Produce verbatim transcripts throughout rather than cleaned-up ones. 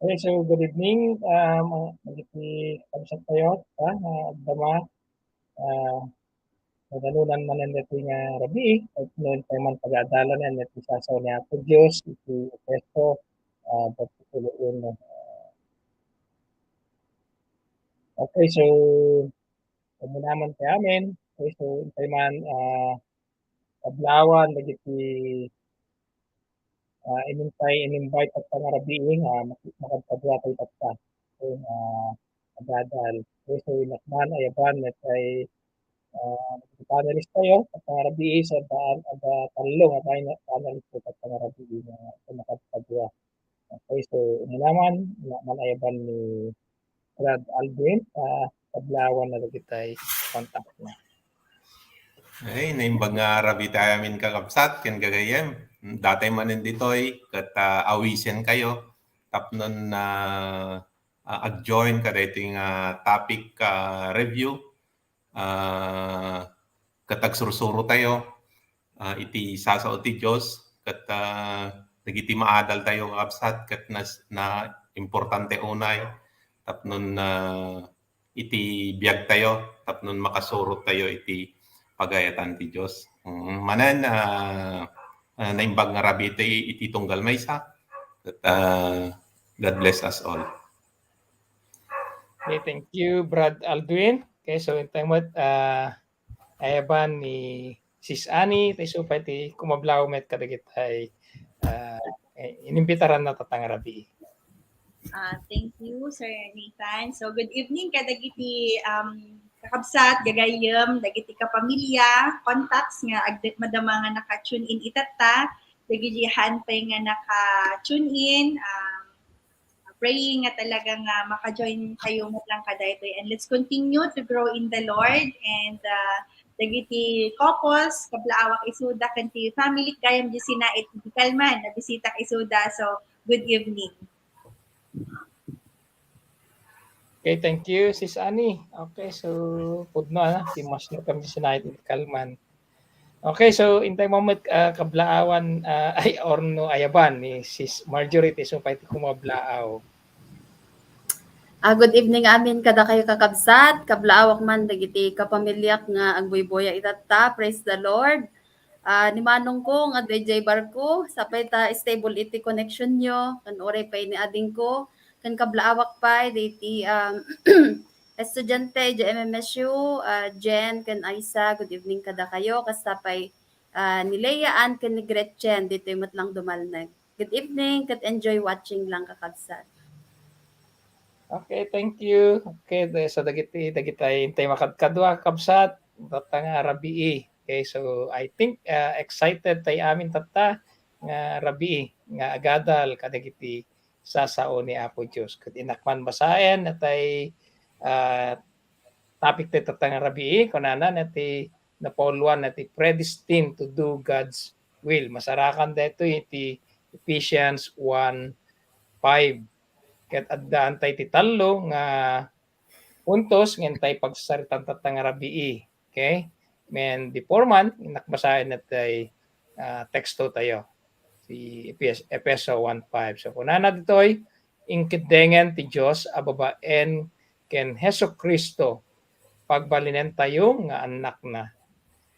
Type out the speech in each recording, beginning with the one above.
Okay, so good evening, um, dagiti kabsat tayo, ah, nga agdama, ah, nadalunan manen daytoy nga rabii, tapno intay man pag-aadalan daytoy sasao ni Apo Dios, iti Efeso, ah, bersikulo uno. Okay, so umuna man ti amin. Okay, so intay man, ah, kablaawan dagiti, ah, inintay, in-invite tatta nga rabii, ah, mak-, makadkadua tayo tatta. Okay, ah, agadal. Okay, so inakman, ayaban, met ay, ah, panelist tayo, tatta nga rabii, sa daan, ada tallo nga pan-, panelist tayo tatta nga rabii nga makadkadua. Okay, so umuna man, na-, man ayaban ni Brad Aldwin, ah, kablaawan na dagitay contact na. Ay, naimbag nga rabii tayo amin kakabsat, ken gagayyem. Datay manen ditoy, ket, ah, awisen kayo, tapnon, ah, ah, ag-join kadaytoy nga topic, ah, review. Ah, ket agsursuro tayo, ah, iti sasao ti Dios, ket, ah, dagiti maadal tayo, kakabsat, ket nas-, na importante unay tapnon, ah, iti biag tayo, tapnon makasurot tayo iti pagayatan ti Dios. Mm, manen, ah, ah, naimbag nga rabii iti, iti tunggal maysa. Ket, ah, God bless us all. Okay, thank you, Brad Aldwin. Okay, so intay met, ah, ayaban ni Sis Annie, tay isu pay ti kumablaaw met kadagitay, ah, eh, inimbitaran na tatta nga rabii. Ah, thank you, Sir Nathan. So, good evening kadagiti, um, kakabsat, gagayyem, dagiti kapamilya, contacts nga agdek madama nga naka-tune in itatta, dagiti han pay nga naka-tune in, um, praying nga talaga nga maka-join tayo met lang kadaytoy. And let's continue to grow in the Lord. And, uh, dagiti couples, kablaawak isuda, ken ti family gayam di sinaet iti kalman, nabisitak isuda. So, good evening. Okay, thank you, Sis Annie. Okay, so, pudno, ah, ti mas kami sinaet iti kalman. Okay, so intay mo met, ah, kablaawan, ah, ay, or no, ayaban ni Sis Marjorie, tay isu pay ti kumablaaw. Ah, good evening amin kadakayo kakabsat, kablaawak man dagiti kapamiliak nga agbuybuya itatta, praise the Lord. Ah, ni manongko nga adda idiay barko, sapay ta stable iti connection nyo, ken uray pay ni adingko, ken kablaawak pay dagiti, um, estudiante idiay M M S U, ah, Jen ken Aisa, good evening kadakayo, kasta pay, ah, ni Lea Ann ken ni Gretchen, ditoy met lang dumalneg. Good evening, ket enjoy watching lang, kakabsat. Okay, thank you. Okay, de-, so dagiti, dagitay intay makadkadua, kabsat, tatta nga rabii. Okay, so I think, ah, excited tay amin tatta nga rabii nga agadal kadagiti sasao ni Apo Dios. Ket inakman basaen, natay, ah, topic tay tatta nga rabii, kunana, nati napauluan, nati predestined to do God's will. Masarakan daytoy iti Ephesians one five. Ket addaantay ti tallo nga puntos nga intay pagsaritan tatta nga rabii. Okay? Men before man, inakbasaen natay, ah, teksto tayo. Ti Epes-, Efeso one five. So, kunana ditoy, inkeddengen ti Dios a babaen ken Jesu-Cristo, pagbalinen tayo nga annakna.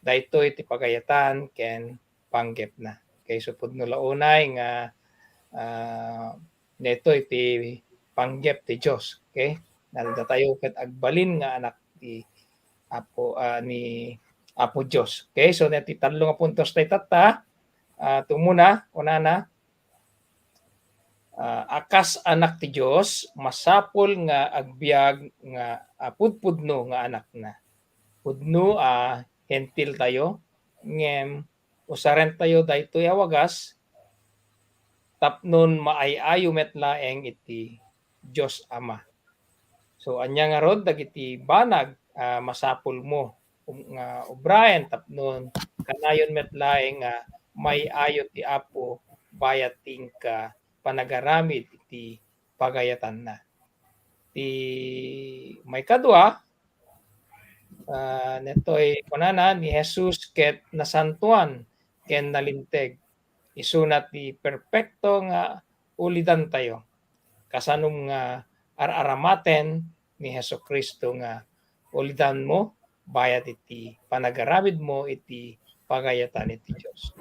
Daytoy ti pagayatan ken panggepna. Okay, so pudno la unay nga, ah, daytoy ti panggep ti Dios. Okay? Nadatayo ket agbalin nga anak ti Apo, ah, ni Apo Dios. Okay, so ti tallo nga puntos tay tatta, ah, ti umuna, kunana, ah, a kas anak ti Dios, masapul nga agbiag nga, ah, pudpudno nga anakna. Pudno a Hentil tayo, ngem usaren tayo daytoy a wagas tapnon maay-ayo met laeng iti Dios Ama. So, ania ngarud dagiti banag a masapulmo, um, nga ubraen tapnon kanayon met laeng nga maay-ayo ti Apo bayat ti inka panagaramid iti pagayatanna. Ti maikadua, ah, daytoy kunana, ni Jesus ket nasantoan ken nalinteg. Isuna ti perpekto nga ulidantayo. kasanom nga ar-aramaten ni Jesu-Cristo nga ulidanmo bayat iti panagaramidmo iti pagayatan iti Dios.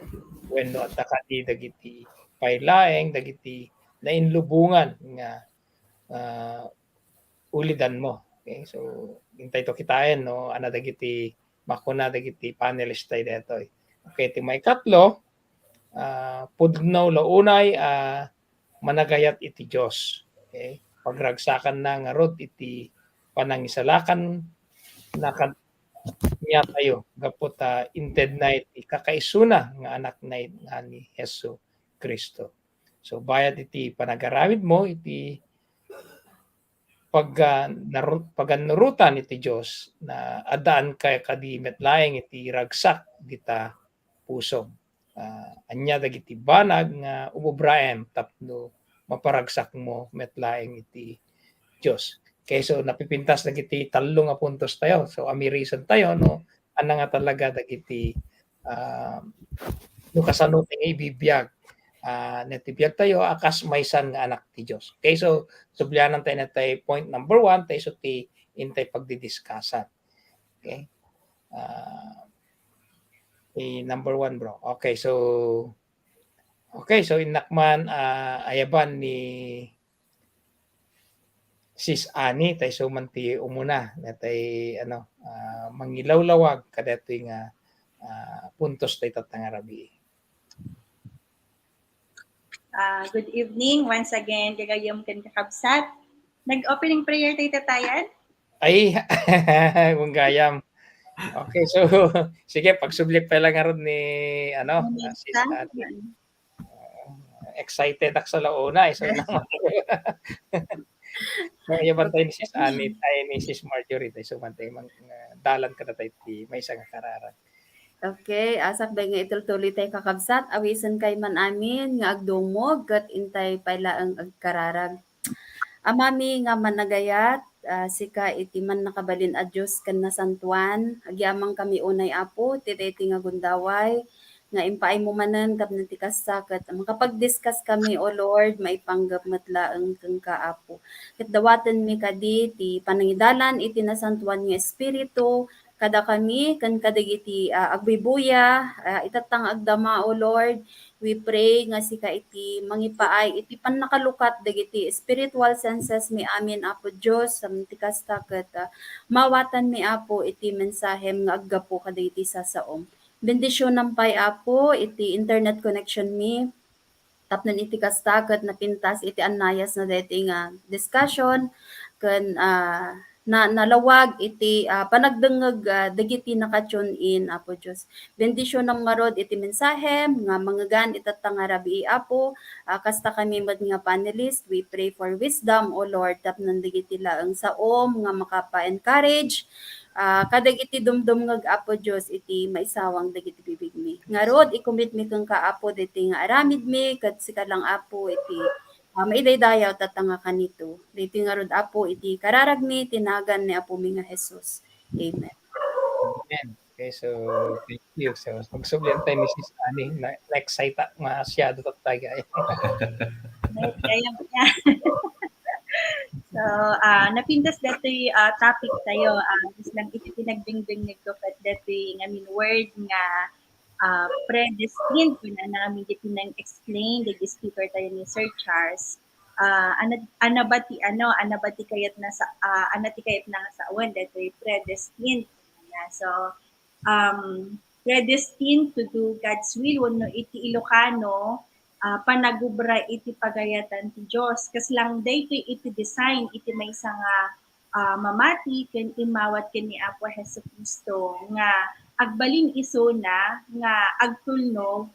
Wenno adda kadi dagiti pay laeng, dagiti nainlubongan nga, ah, ulidanmo. Okay? So, intay to kitaen, no? Ana dagiti makuna dagiti panelist tayo detoy. Okay, ti maikatlo, ah, pudno la unay, ah, managayat iti Dios. Okay? Pagragsakanna ngarud iti panangisalakan na kaniatayo gapu ta intedna iti kakaisuna nga anakna nga ni Jesu-Cristo. So, bayat iti panagaramidmo iti pag-, ah, naru-, pagannurotan iti Dios na addaan kay kadi met laeng iti ragsak dita pusom. Ah, ania dagiti banag nga ububraem tapno maparagsakmo met laeng iti Dios. Okay, so napipintas dagiti tallo nga puntos tayo. So, amirisan tayo, no? Ana nga talaga dagiti, ah, no kasano tayo nga ibibiag, ah, nga ti biag tayo, a kas maysan nga anak ti Dios. Okay, so sublianan tayo na tayo point number one, tayo so ti intay pagdidiskasan. Okay? Ah, ti number one, bro. Okay, so, okay, so innak man, ah, ayaban ni Sis Annie, tay so man ti umuna, natay, ano, ah, mangilawlawag kadatoy nga, ah, puntos tay tatta nga rabii. Ah, good evening once again, gagayyem ken kakabsat. Nag-opening prayer tay tatayan? Ay, kung gayam. Okay, so, sige, pagsubli pa lang ngarud ni, ano, Ni ah, Sis Annie. Ah, excited ak sa launa, eh. So, nayaban tayo ni Sis Annie, ay, ni Sis Marjorie, tayo so, man tayo mang-, ah, dalan ka na tayo ti maysa nga kararag. Okay, ah, sakbay nga itultuloy tayo, kakabsat, awisen kay man amin nga agdumog ket intay pay laeng agkararag. Amami nga managayat, ah, sika iti mannakabalin a Dios ken nasantoan. Agyamankami unay, Apo, ti daytoy nga gundaway nga impaaymo manen tapno ti kasta ket makapagdiskas kami, O Lord, maipanggep met laeng kenka, Apo. Ket dawatenmi kadi ti panangidalan iti nasantoan nga Espiritu kadakami ken kadagiti, ah, agbubuya, ah, itatta nga agdama, O Lord. We pray nga sika iti mangipaay iti pannakalukat dagiti spiritual senses mi amin, Apo Dios, sa ti kasta ket, ah, mawatanmi, Apo, iti mensahem nga aggapu kadagiti sasaom. Bendisionam pay, Apo, iti internet connection mi. Tapno iti kasta ket napintas iti annayas na daytoy nga discussion ken, ah, na-, nalawag iti, ah, panagdengngeg, ah, dagiti naka-tune in, Apo Dios. Bendisionam ngarud iti mensahem nga mangngegan itatta nga rabii, Apo. Ah, kasta kami met nga panelist, we pray for wisdom, O Lord, tapno dagiti laeng saom nga makapa-encourage, ah, kadagiti dumdumngeg, Apo Dios, iti maisawang dagiti bibigmi. Ngarud, i-commit mi kenka, Apo, daytoy nga aramidmi, ket sika lang, Apo, iti, ah, maidaydayaw tatta nga kanito. Daytoy ngarud, Apo, iti kararagmi, ti nagan ni Apomi nga Jesus. Amen. Amen. Okay, so, thank you. So, pagsublian tayo ni Sis Annie, na, na-excite ak, masyado tayo, eh. Right, kaya, kaya. So, ah, napintas datoy, ah, topic tayo, ah, kas lang iti pinagdengdengngeg ko ket datoy ngamin word nga, ah, predestined, kuna namin iti nang-explain dagiti speaker tayo ni Sir Charles. Ah, ana, ana ba ti, ano, ana ba ti kayatna sa, ah, ana ti kayatna nga sawen datoy predestined? Yeah, so, um, predestined to do God's will wenno iti Ilocano, ah, panagubra iti pagayatan ti Dios. Kas lang daytoy iti design iti maysa nga, ah, mamati ken immawat ken ni Apo Jesu-Cristo nga agbalin isuna nga agtulnog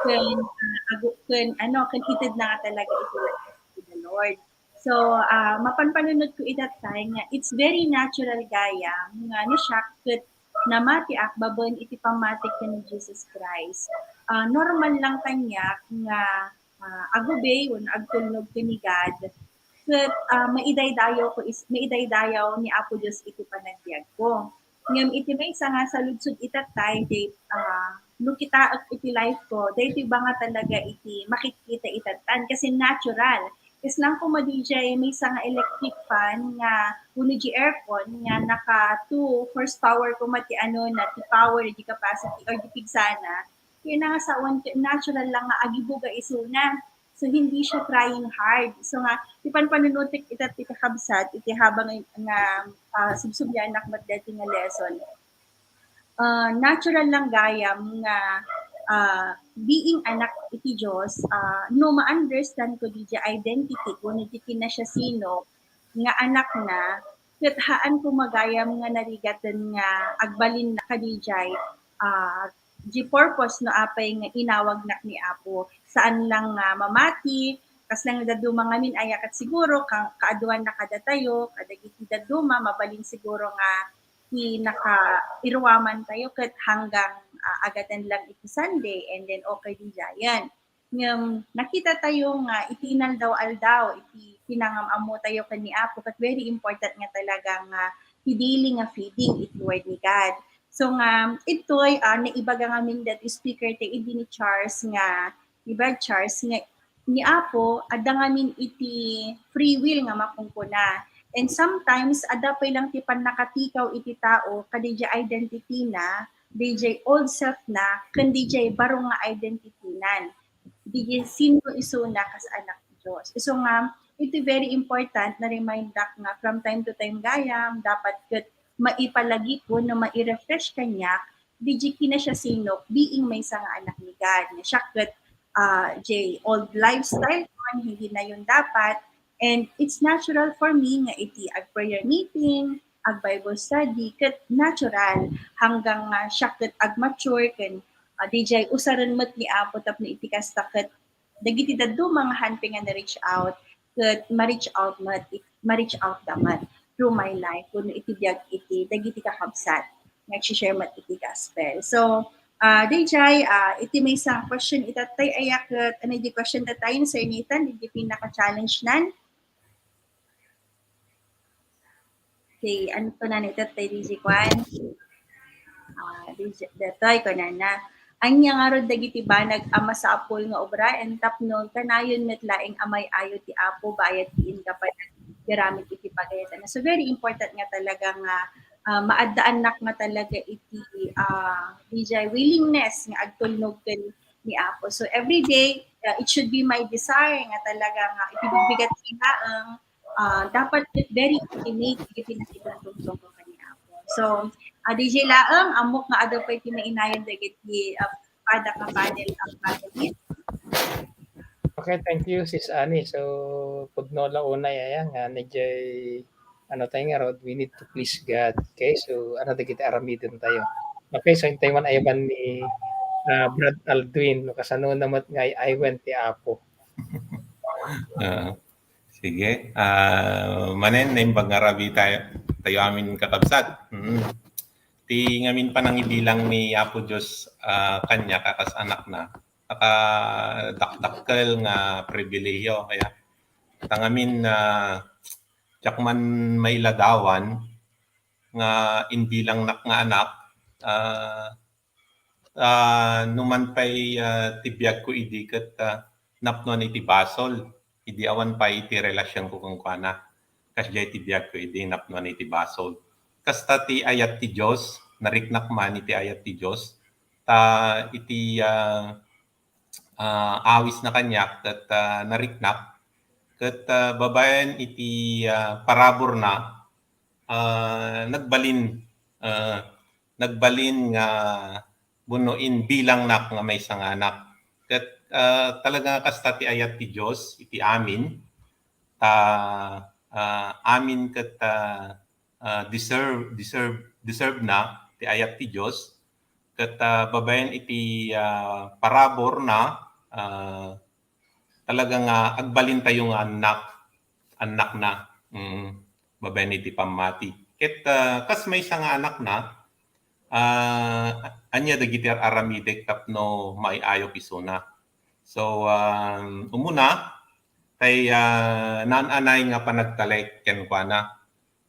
ken, ah, agu-, ken ano, ken itedna nga talaga iti life of the Lord. So, ah, mapan panunotko ita time nga it's very natural gayam nga na-shock ket namatiak babaen iti pammatik ken ni Jesus Christ. Ah, normal lang kaniak nga, ah, agubli wenno agtulnog ken ni God ket, ah, maidaydayaw ko is-, maidaydayaw ni Apo Dios iti panagbiagko. Ngem iti maysa nga saludsod ita tay, di, ah, no kitaek iti life ko, daytoy ba nga talaga iti makitkita ita tan, kasi natural. Kas lang koma D J, maysa nga electric fan nga wenno di aircon nga naka two horsepower koma ti ano na, ti power, di capacity, or di pigsana. Kaya na nga saon, natural lang nga agibuga isuna. So, hindi siya trying hard. So nga, ti panpanunutek ita ti kakabsat, iti habang nga, ah, subsublianak met dati nga lesson. Ah, natural lang gayam nga, ah, being anak iti Dios, ah, no ma-understand ko di identity ko, no di kinasiasino nga anak na, ket haan ko magayam nga narigaten nga agbalin na kadi jay, ah, di purpose no apay nga inawagnak ni Apo. Saan lang nga mamati, kas lang dadduma ngamin aya ket siguro ka-, kaaduan na kadatayo, kadagiti dadduma, mabalin siguro nga ti nakairuaman tayo ket hanggang, ah, agaden lang iti Sunday and then okay di jayen. Ngem nakita tayo nga iti inaldaw-aldaw, iti pinangam-ammo tayo ken ni Apo, ket very important nga talaga nga ti daily nga feeding iti Word ni God. So nga, itoy, ah, naibaga ngamin that speaker ti idi ni Charles nga, ni Brad Charles nga ni Apo, adda ngamin iti free will nga makunkuna. And sometimes, adda pay lang ti pannakatikaw iti tao, kadi jay identity na, di jay old self na, ken di jay baro nga identity nan. Di jay sino isuna kas anak ti Dios. Isu nga, iti very important na remind dak nga from time to time gayam, dapat ket maipalagipon no mai-refresh kaniak, di jay kinasiasinok, being maysa nga anak ni God. Nga siak ket, ah, jay old lifestyle kon, hindi na yun dapat. And it's natural for me nga iti ag-prayer meeting, ag-Bible study, ket natural hanggang nga siak ket ag-mature ken, ah, di jay usaren met ni Apo tapno iti kasta ket dagiti dadduma nga hanteng nga na-reach out, ket ma-reach out met, ma-reach out da met through my life, wenno iti biag iti dagiti kakabsat nga agsi-share met iti gospel. So, ah, D J, ah, iti maysa nga question ita tay aya ket, ano di question ta tayo, Sir Nathan, di pinaka-challenge nan? Okay, ano to na nito, tay D J Kwan? Ah, D J, datoy, kunana. Ania ngarud dagiti banag a masapul nga obraen tapno kanayon met laeng a may-ayo ti Apo bayat diin ka panaggaramid iti pagayatanna. So, very important nga talaga nga, ah, maaddaannak nga talaga iti, ah, D J willingness nga agtulnog ken ni Apo. So, every day, ah, it should be my desire nga talaga nga iti bigbigat ti laeng, ah, dapat very intimate iti nakitungtungtong ko kaniapo. So, ah, D J laeng, ammok nga adu pay ti mainayon dagiti, ah, pada nga panel ang panelist. Okay, thank you, Sis Annie. So, pudno la unay aya nga, ni Jay, ano tayo nga, Rod, we need to please God. Okay, so, ano dagiti aramiden tayo? Okay, so, intay man aywan ni, ah, Brad Aldwin, no, kasano naman nga ay, aywan ti Apo. Ah, sige. Ah, manen, naimbag nga rabii tayo, tayo amin kakabsat. Mm. Ti ngamin panangibilang ni Apo Dios, ah, kaniak a kas anakna, nakadakdakkel nga pribilehiyo. Kaya, ta ngamin, ah, diak man mailadawan nga imbilangnak nga anak, ah, ah, numan pay, ah, ti biagko idi ket, ah, napnuan iti basol. Idi awan pay iti relasionko kenkuana. Kasdiay ti biagko idi napnuan iti basol. Kasta ti ayat ti Dios, nariknak man iti ayat ti Dios. Ta iti, ah, ah, awisna kaniak ket, ah, nariknak. Ket, ah, babaen iti, ah, paraburna, ah, nagbalin, ah, nagbalin nga wenno imbilangnak nga maysa nga anak. Ket, ah, talaga nga kasta ti ayat ti Dios iti amin. Ta, ah, amin ket, ah, ah, deserve, deserve, deserve na ti ayat ti Dios. Ket, ah, babaen iti, ah, paraburna, ah, talaga nga agbalintayo nga annak, annakna. Mm, babaen iti pammati. Ket, ah, kas maysa nga anakna, ah, ania dagiti ar-aramidek tapno maay-ayok isuna. So, ah, umuna, tay, ah, naan-anay nga panagtalek kenkuana.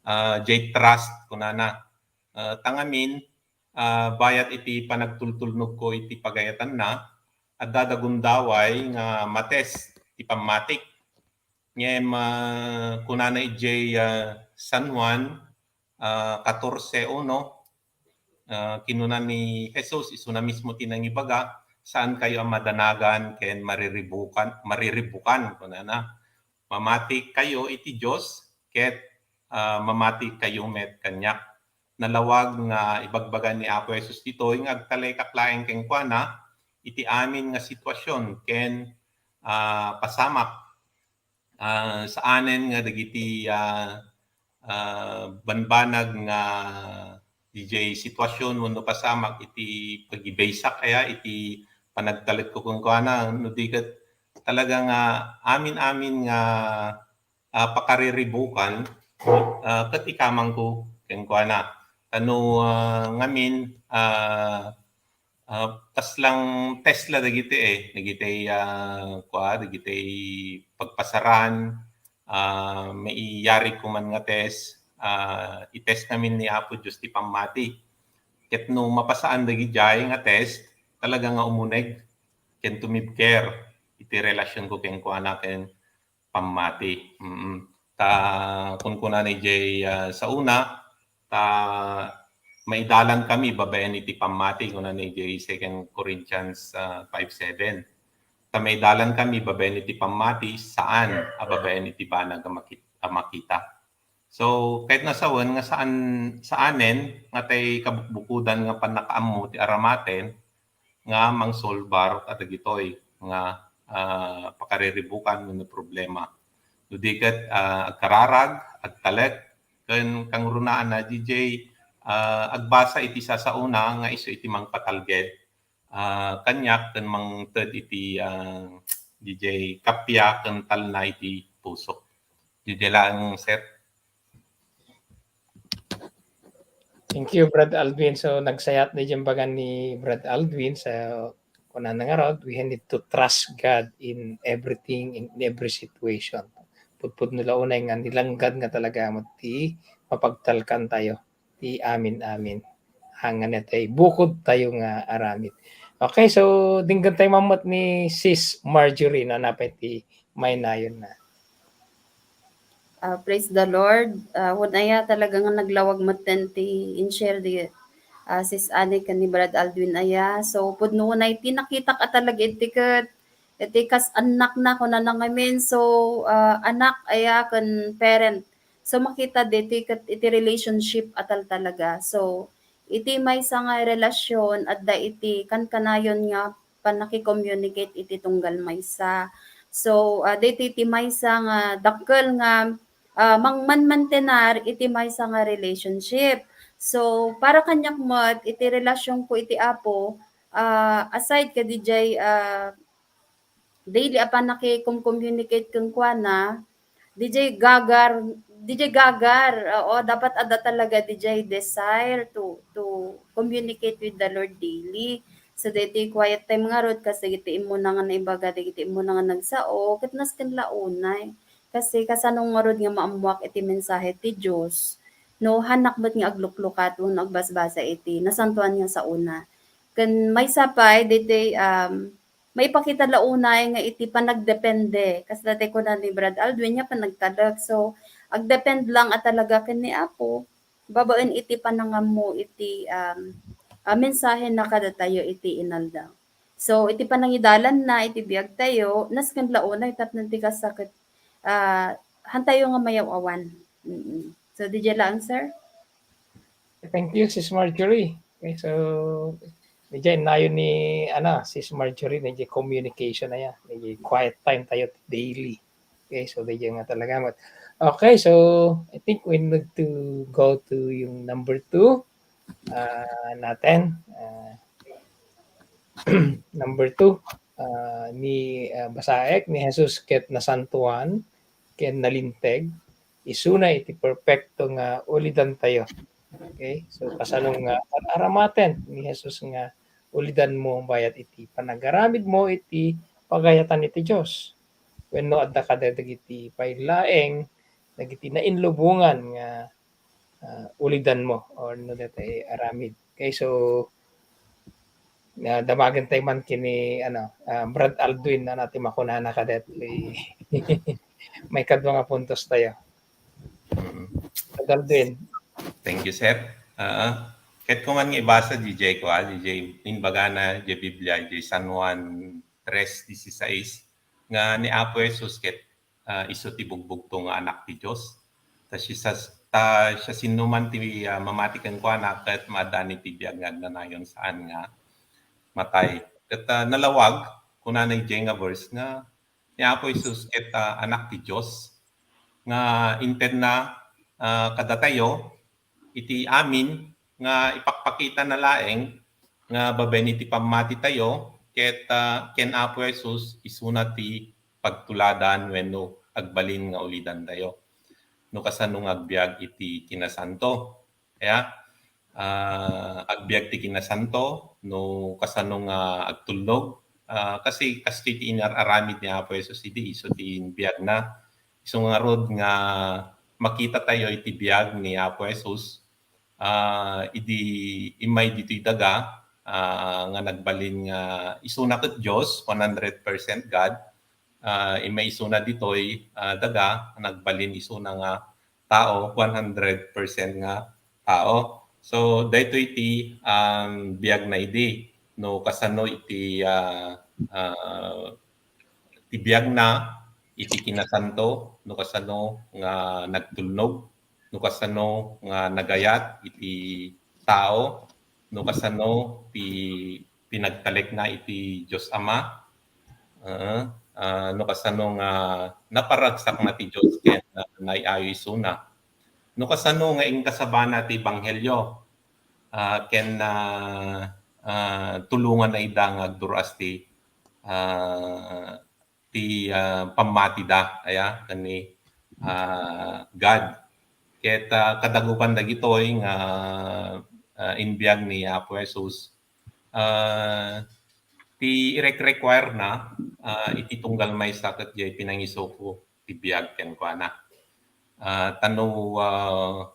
Ah, jay trust, kunana. Ah, ta ngamin, ah, bayat iti panagtultulnogko iti pagayatanna, adda da gundaway nga ma-test ti pammatik. Ngem, ah, kunana idiay, ah, San Juan, ah, katorse uno, ah, kinuna ni Jesus, isuna mismo ti nangibaga, "Saan kayo a madanagan ken mariribukan, mariribukan," kunana. "Mamati kayo iti Dios, ket, ah, mamati kayo met kaniak." Nalawag nga ibagbaga ni Apo Jesus ditoy nga agtalekak laeng kenkuana iti amin nga sitwasyon ken, ah, pasamak. Ah, saanen nga dagiti, ah, ah, banbanag nga didiay sitwasyon wenno pasamak iti pagibaysak aya iti panagtalekko kenkuana, no di ket talaga nga amin-amin nga, ah, pakariribukan, ah, ket ikamangko kenkuana. Ta no, ah, ngamin, ah, ah, kasla test la dagiti, eh, dagiti, ah, kua, dagiti pagpasaran, ah, maiyari ko man nga test, ah, i-test ngamin ni Apo Dios ti pammati. Ket no mapasaan dagidiay nga test, talaga nga umuneg ken tumibker iti relasionko kenkuana ken pammati. Mm. Ta kunkunana idiay, ah, sauna, ta maidalankami babaen iti pammati, kunana idiay Second Corinthians, ah, five seven. Ta maidalankami babaen iti pammati, saan a babaen iti banag a maki-, a makita. So, ket nasawen nga saan, saanen nga tay kabukbukodan nga pannakaammo ti aramaten, nga mangsolbar kadagitoy nga, ah, pakariribukan wenno problema. No di ket, ah, agkararag, agtalek, ken kangrunaan na didiay, ah, agbasa iti sasauna nga isu iti mangpatalged, ah, kaniak ken mangted iti, ah, didiay kappia ken talna iti pusok. Didiay laeng, sir. Thank you, Brad Aldwin. So, nagsayat na dyan bagan ni Brad Aldwin. So, kuna na nga rod, we need to trust God in everything, in every situation. Pudpud no launay nga nilanggad nga talaga mo ti mapagtalkan tayo. Ti amin, amin. Hangan na tayo, bukod tayo nga aramid. Okay, so, dinggan tayo mamat ni Sis Marjorie na napay ti may nayon na. Ah, praise the Lord. Ah, wen aya talaga nga naglawag metten ti in-share di, ah, Sis Anne ken ni Brad Aldwin aya. So, pudno unay ti nakitak a talaga iti ket, iti kas annak na, kunana ngamin. So, ah, anak aya ken parent. So, makita ditoy ket iti relationship a tal talaga. So, iti maysa nga relasyon, adda iti kankanayon nga pannaki-communicate iti tunggal maysa. So, ah, daytoy ti maysa nga dakkel nga, ah, mangmanmantenar iti maysa nga relationship. So, para kaniak met, iti relasyonko iti Apo, ah, aside kadidiay, ah, daily a pannaki-communicate kenkuana, didiay gagar, didiay gagar, oo, dapat adda talaga didiay desire to, to communicate with the Lord daily. So, daytoy quiet time ngarud, kas dagiti immuna nga naibaga, dagiti immuna nga nagsao, ket nasken la unay. Kasi kasano ngarud nga maammuak iti mensahe ti Dios, no, hannak met nga agluklukat wenno agbasbasa iti nasantoan nga saona. Ken maysa pay, daytoy, um, maipakita la unay nga iti panagdepende, kas daytoy kuna ni Brad Aldwin nga panagtalek. So, agdepend lang a talaga ken ni Apo, babaen iti panangammo iti, um, ah, mensahe na kadatayo iti inaldaw. So, iti panangidalan na iti biag tayo, nasken la unay tapno ti kasakit, ah, hantayo nga mayaw-awan. Mm-mm. So, didiay laeng, sir? Thank you, Sis Marjorie. Okay, so, didiay nayon ni, ano, Sis Marjorie, didiay communication na yan. Didiay quiet time tayo daily. Okay, so, didiay nga talaga. But, okay, so, I think we need to go to yung number two, ah, natin. Ah, number two, ah, ni, ah, basaek, ni Jesus ket nasantoan ken nalinteg, isuna iti perpekto nga ulidan tayo. Okay? So, kasano nga ar-aramaten ni Jesus nga ulidan mo bayat iti panagaramid mo iti pagayatan iti Dios? Wenno adda kada dagiti pay laeng, dagiti nainlubongan nga, ah, ulidan mo or no daytoy aramid. Okay, so, ah, damagen tayo man kini, ano, ah, Brad Aldwin, ano, ti makunana kadaytoy. maikadua nga puntos tayo. Mm. Brad Alvin. Thank you, sir. Ah, ket kuman nga ibasa, D J ko, ah, D J, imbagana, D J Biblia, D J San Juan tres dieciséis, nga ni Apo Jesus ket, ah, isu ti bugbugto nga anak ti Dios. Ta siya, ta siya sinuman ti, ah, mamati kenkuana ket maadani ti biag nga agnanayon saan nga matay. Ket, ah, nalawag, kunana D J nga verse nga ni Apo Jesus ket, ah, anak ti Dios nga intedna, ah, kadatayo iti amin nga ipakpakitana laeng nga babaen iti pammatitayo ket, ah, ken Apo Jesus isuna ti pagtuladan wenno agbalin nga ulidantayo no kasano nga agbiag iti kinasanto. Kaya, ah, agbiag ti kinasanto no kasano nga agtulnog. Ah, kasi kastoy ti inar-aramid ni Apo Jesus idi isu ti biagna. Isu ngarud nga makita tayo iti biag ni Apo Jesus, ah, idi immay ditoy daga, ah, nga nagbalin nga isuna ket Dios, one hundred percent God, ah, immay isuna ditoy, ah, daga, nagbalin isuna nga tao, one hundred percent nga tao. So, daytoy ti, um, biagna idi, no kasano iti, ah, ah, ti biagna iti kinasanto, no kasano nga nagtulnog, no kasano nga nagayat iti tao, no kasano ti pinagtalekna iti Dios Ama, ah, ah, no kasano nga naparagsakna ti Dios ken, ah, naiayo isuna. No kasano nga inkasabana ti ebanghelio, ah, ken, ah, ah, tulonganna ida nga agdur-as ti, ah, ti, ah, pammatida, aya, ken ni, ah, God. Ket, ah, kadagupan dagitoy nga, ah, inbiag ni Apo Jesus, ah, ti irek-require na, ah, iti tunggal maysa ket diay pinangisuko ti biag kenkuana. Ah, ta no, ah,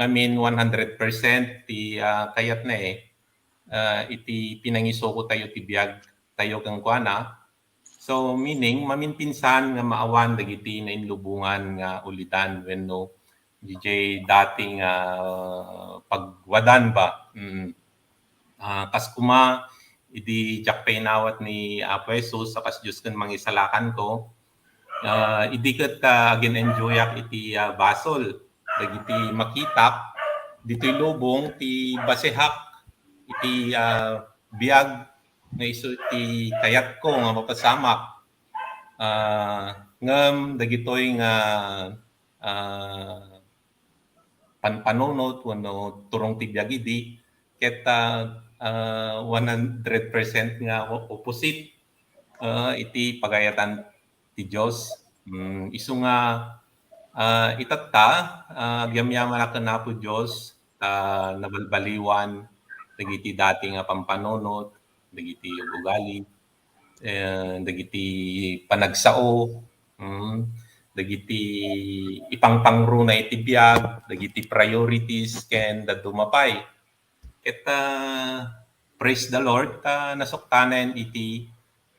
ngamin one hundred percent ti, ah, kayatna, eh, ah, iti pinangisuko tayo ti biag tayo kenkuana. So, meaning, maminpinsan nga maawan dagiti nainlubongan nga ulidan wenno diay dati nga pagwadan ba. Mm. Ah, kas kuma, idi diak painawat ni Apo Jesus a kas Dios ken Mangisalakanko, ah, idi ket, ah, agin-enjoyak iti, ah, basol dagiti makitak ditoy lubong ti basehak iti, ah, biag nga isu ti kayatko nga mapasamak. Ah, ngem dagitoy nga, ah, panpanunot wenno turong ti biag idi, ket, ah, ah, one hundred percent nga o-, opposite, ah, iti pagayatan ti Dios. Mm, isu nga, ah, itatta, ah, agyamyamanak ken Apo Dios, ta nabalbaliwan dagiti dati nga pampanunot, dagiti ugali, eh, dagiti panagsao, mm, dagiti ipangpangruna iti biag, dagiti priorities, ken dadduma pay. Ket, ah, praise the Lord, ta nasuktanen iti,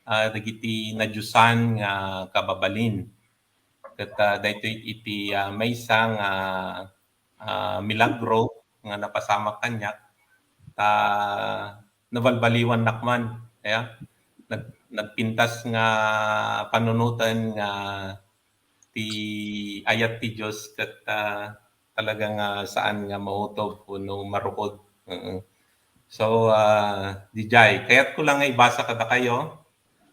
ah, dagiti nadiosan nga kababalin. Ket, ah, daytoy iti, ah, maysa nga, ah, milagro nga napasamak kaniak, ta nabalbaliwannak man, aya. Nag-, nagpintas nga panunoten nga ti ayat ti Dios ket, ah, talaga nga saan nga mautob wenno marukod. Mm. So, ah, D J, kayatko lang nga ibasa kadakayo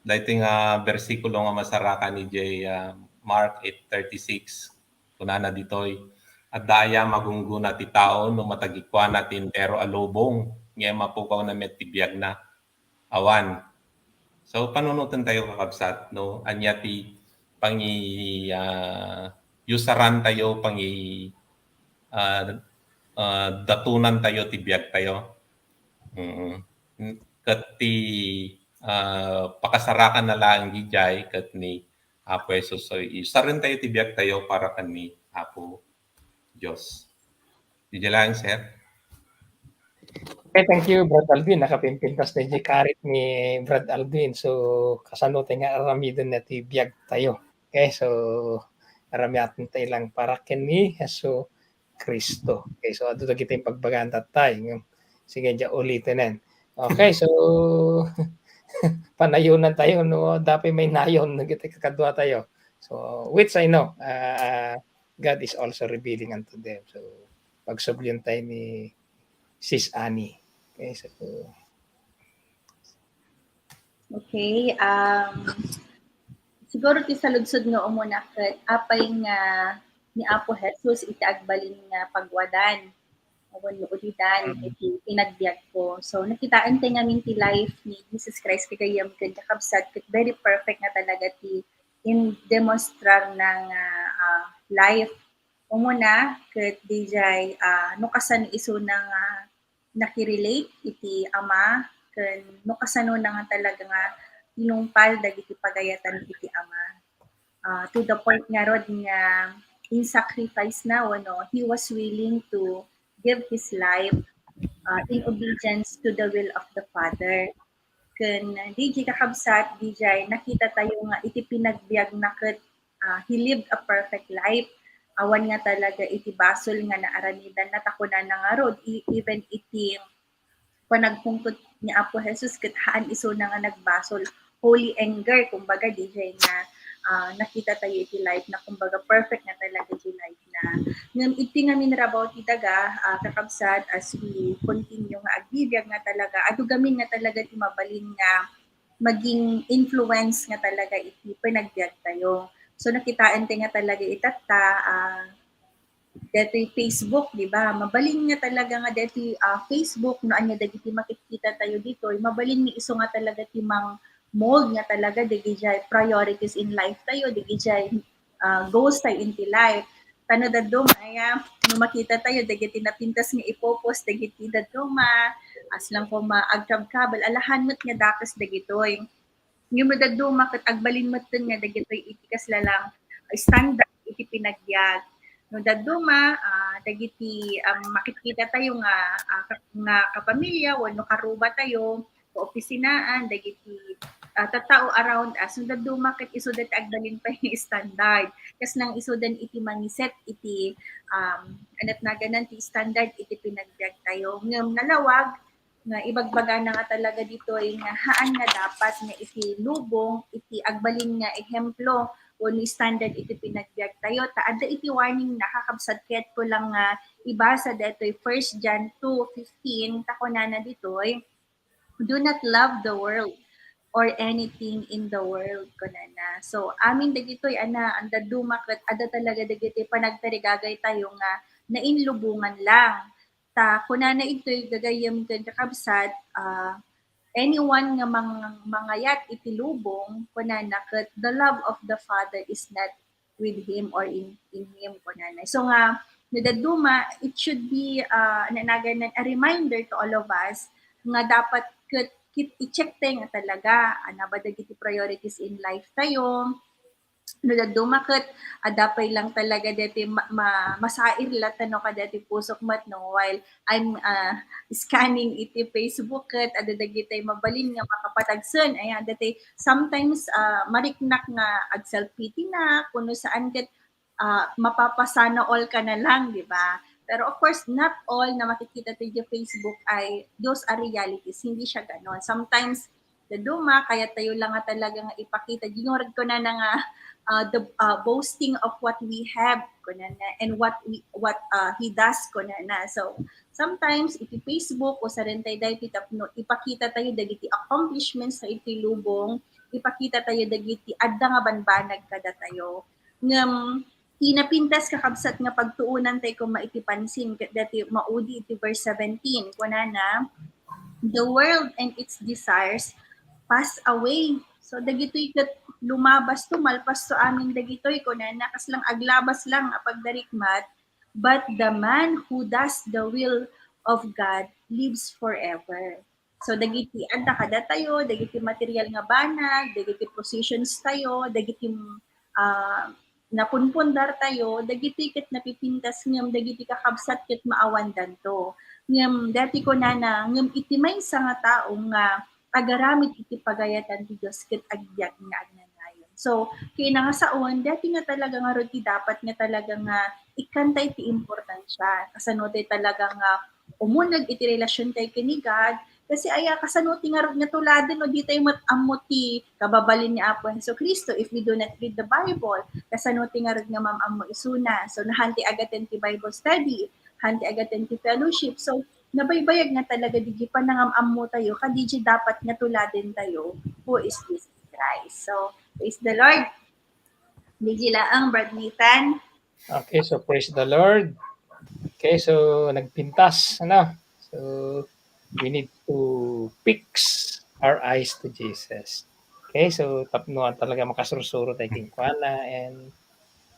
daytoy nga bersikulo nga masarakan idiay, ah, Mark eight thirty-six. Kunana ditoy, "Adda aya magunggona ti tao no matagikuana ti entero a lubong, ngem mapukawna met ti biagna?" Awan. So, panunoten tayo, kakabsat, no? Ania ti pangi-, ah, yusaran tayo, pangi-, ah, ah, datunan tayo ti biag tayo. Mm. Ket ti, ah, pakasarakan na laeng dijay ket ni Apo Jesus. So, isaren tayo ti biag tayo para ken ni Apo Dios. Dijay laeng, sir. Okay, thank you, Brad Alvin. Nakapimpintas na di karit ni Brad Alvin. So, kasano tayo nga aramiden na ti biag tayo. Okay, so, Aramiaten tayo lang para ken ni Jesu Cristo. Okay, so adu dagiti pagbagaan tattay. Sige, dia uliten. Okay, so panayonan tayo, no? Dapat may nayon dagiti kakadua tayo. So, which I know, uh, God is also revealing unto them. So, pagsublian tayo ni Sis Annie. Okay, so Okay, um, siguro ti saludsod nga umuna ket apay nga ni Apo Jesus iti agbalin nga pagwadan wenno ulidan iti pinagbiag ko. So, nakitaan tayo ngamin ti life ni Jesus Christ, gagayyem ken kakabsat, ket very perfect nga talaga ti in demostrar na nga, ah, life. Umuna, ket dijay, ah, no kasano isuna nga nakirelate iti Ama, ken no kasano na nga talaga nga tinungpal dagiti pagayatan iti Ama. Ah, to the point ngarud nga in sacrifice na, wenno, he was willing to give his life, ah, in obedience to the will of the Father. Ken dijay kakabsat, dijay nakita tayo nga iti pinagbiag na ket, ah, he lived a perfect life. Awan nga talaga iti basol nga naaramidan na, ta kunana ngarud, e-, even iti panagpungtot ni Apo Jesus ket haan isuna nga nagbasol. Holy anger, kumbaga, dijay nga, ah, nakita tayo iti life na, kumbaga, perfect nga talaga ti life na. Ngem iti ngamin rabaw ti daga, ah, kakabsat, as we continue nga agbibiag nga talaga, adu gamin nga talaga ti mabalin nga maging influence nga talaga iti panagbiag tayo. So, nakitaan tayo nga talaga itatta, ah, detoy Facebook, di ba? Mabalin nga talaga nga detoy, ah, Facebook, no anya dagiti makikita tayo ditoy, mabalin nga isu nga talaga ti mang-mold nga talaga dagiti priorities in life tayo, dagiti, ah, goals tayo in the life. Tano dadduma, aya, no makita tayo, dagiti napintas nga ipopost, dagiti dadduma, as lang ko maagkabkabal, alahan met nga dakes dagitoy. Ngem no dadduma ket agbalin metten nga dagitoy iti kasla lang standard iti pinagbiag. No dadduma, ah, dagiti, um, makikita tayo nga, ah, ka-, nga kapamilya wenno karuba tayo, kaopisinaan, dagiti, ah, tattao around us, no dadduma ket isu dagiti agbalin pay nga standard. Kasla nga isudan iti mangiset iti, um, anat naganan ti standard iti pinagbiag tayo. Ngem nalawag, nga ibagbagana nga talaga ditoy nga haan nga dapat nga iti lubong iti agbalin nga ehemplo wenno standard iti pinagbiag tayo. Ta adda iti warning na, kakabsat, kayatko lang nga ibasa detoy First John two fifteen, ta kunana ditoy, "Do not love the world or anything in the world," kunana. So, amin dagitoy, ana, anda dumaket, adda talaga dagiti panagtarigagay tayo nga nainlubongan lang. Ta kunana itoy gagayyem ken kakabsat, ah, anyone nga mang-, mangayat iti lubong, kunana ket, "The love of the Father is not with him or in, in him," kunana. So nga, no dadduma, it should be, ah, nanagan a reminder to all of us nga dapat ket kit-, i-check tayo nga talaga, ana ba dagiti priorities in life tayo, no dadduma ket adda pay lang talaga deti ma-, ma-, masair la tano kadeti pusok met no, while I'm, ah, scanning iti Facebook ket adda dagiti mabalin nga makapatagsen. Ayan, deti sometimes, ah, mariknak nga ag-self-pity na, kuno saan ket, ah, mapapasana all ka na lang, di ba? Pero of course, not all na makikita tayo sa Facebook ay those are realities. Hindi siya ganon. Sometimes, dadduma, kayat tayo lang nga talaga nga ipakita. Ginurag ko na na nga, ah, the, ah, boasting of what we have, kunana, and what we, what, ah, he does, kunana. So, sometimes, iti Facebook, usaren tayo daytoy tapno ipakita tayo dagiti accomplishments tayo iti lubong, ipakita tayo dagiti adda nga banbanag kadatayo. Ngem, ti napintas, kakabsat, nga pagtuonan tayo koma iti pansin, ket dati maudi iti verse seventeen, kunana, "The world and its desires pass away." So, dagitoy ket lumabas to, malpas to amin dagitoy, kunana, kaslang aglabas lang a pagdarikmat, "But the man who does the will of God lives forever." So, dagiti adda kadatayo, dagiti material nga banag, dagiti positions tayo, dagiti, ah, napunpundar tayo, dagiti ket napipintas ngem dagiti kakabsat ket maawandanto. Ngem dati kunana, ngem iti maysa nga tao nga agaramid iti pagayatan ti Dios ket agbiag nga agnanayon. So, kinangasaon, dati nga talaga nga rod ti dapat nga talaga nga ikkanta iti importansya. Kasano ti talaga nga umuneg iti relasyon tayo kini God, kasi aya, kasano ti ngarud nga tuladen no di tayo met ammo ti kababalin ni Apo Jesu Cristo if we do not read the Bible? Kasano ti ngarud nga mam-ammo isuna? So, nahan ti agaten ti Bible study, han ti agaten ti fellowship. So, nabaybayag nga talaga digi panangam-ammo tayo, kadigi dapat nga tuladen tayo, who is Jesus Christ. So, praise the Lord. Digi laang, Brad Nathan. Okay, so praise the Lord. Okay, so nagpintas, ano? So, we need to fix our eyes to Jesus. Okay, so tapno talaga makasursuro tayo kenkuana and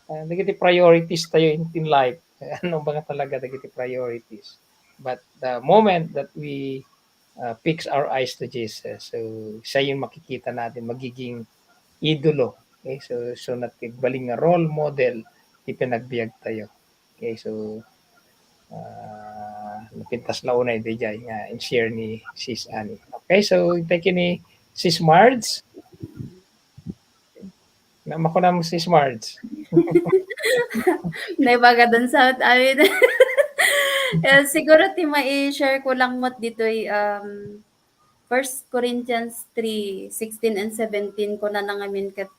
uh, dagiti priorities tayo in, in life. Ano ba nga talaga dagiti priorities? But the moment that we uh, fix our eyes to Jesus, so siya yung makikita natin, magiging idolo. Okay, so so nagbaling nga role model ti panagbiag tayo. Okay, so uh, napintas la unay dijay nga in-share ni Sis Annie. Okay, so thank you ni Sis Marge. Na makunam, Sis Marge. Naibaga dun sa amin. Eh, siguro ti mai-share ko lang met ditoy um, First Corinthians three sixteen and seventeen, kuna na ngamin ket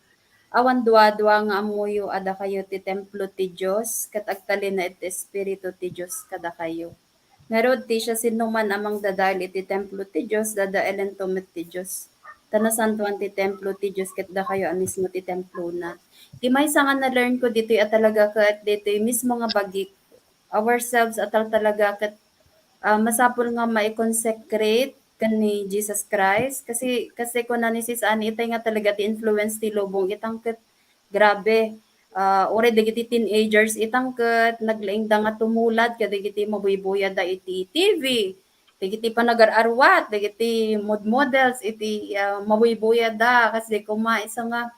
awan duadua nga ammoyo a dakayo ti templo ti Dios ket agtalinaed ti Espiritu ti Dios kadakayo. Ngarud, ti siasinoman a mangdadael iti templo ti Dios, dadaelento met ti Dios. Ta nasantoan ti templo ti Dios ket dakayo a mismo ti templona. Ti maysa nga na-learn ko ditoy a talaga ket ditoy mismo nga bagik, ourselves a tal-, talaga ket uh, masapul nga mai-consecrate ken ni Jesus Christ. Kasi, kasi kuna ni Sis Annie, itay nga talaga ti influence ti lubong itang ket grabe. Uh, uray dagiti teenagers itang ket naglaingda nga tumulad kadagiti mabuybuyada iti T V, dagiti panagar-arwat, dagiti modmodels iti uh, mabuybuyada. Kasi kuma isu nga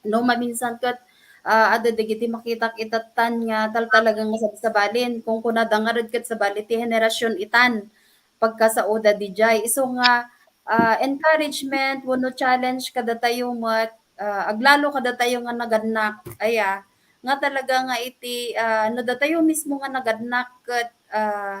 no maminsan ket uh, adda dagiti makitak itatan nga taltalaga nga sabsabalin. Kunkunada ngarud ket sabali ti henerasyon itan pagkasaoda dijay. Isu nga uh, encouragement wenno challenge kadatayo met uh, aglalo kadatayo nga nagannak aya nga talaga nga iti uh, no datayo mismo nga nagannak ket uh,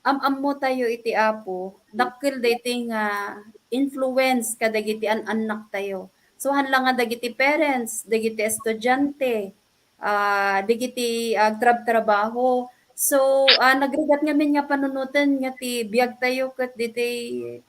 am-ammo tayo iti Apo, dakkel daytoy nga influence kadagiti an-annak tayo. So, haan la nga dagiti parents, dagiti estudiante, uh, dagiti agtrabtrabaho. So, uh, nagrigat ngamin nga panunoten nga ti biag tayo ket ditoy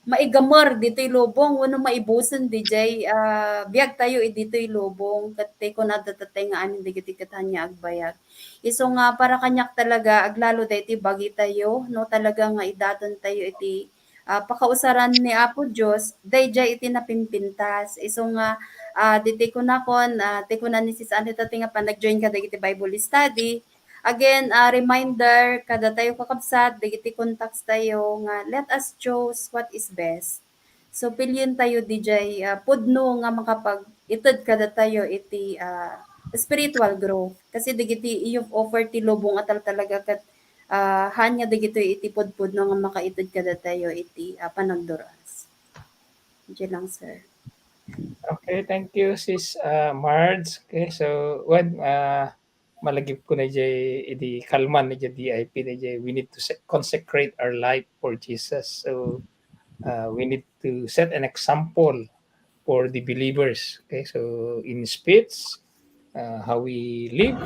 maigamer ditoy lubong wenno maibusen dijay uh, biag tayo ditoy lubong ket ti kunada tatay nga amin dagiti ket haan nga agbayag. Isu nga para kaniak talaga aglalo daytoy bagitayo no talaga nga idaton tayo iti uh, pakausaran ni Apo Dios dayjay iti napimpintas. Isu nga uh, ditoy kunakon uh, ti kuna ni Sis Anita ti nga panag-join kadagiti Bible study. Again, uh, reminder kadatayo kakabsat dagiti contacts tayo nga let us choose what is best. So pilion tayo dijay uh, pudno nga makapag-ited kadatayo iti uh, spiritual growth. Kasi dagiti iyup-offer ti lubong a tal-, talaga ket uh, haan nga dagitoy iti pudpudno nga makaited kadatayo iti uh, panagduras. Diyan lang, sir. Okay, thank you, Sis uh, Marge. Okay, so when uh, malagip ko na jay idi kalman na jay D I P na jay, we need to se- consecrate our life for Jesus. So uh, we need to set an example for the believers. Okay, so in speech, uh, how we live,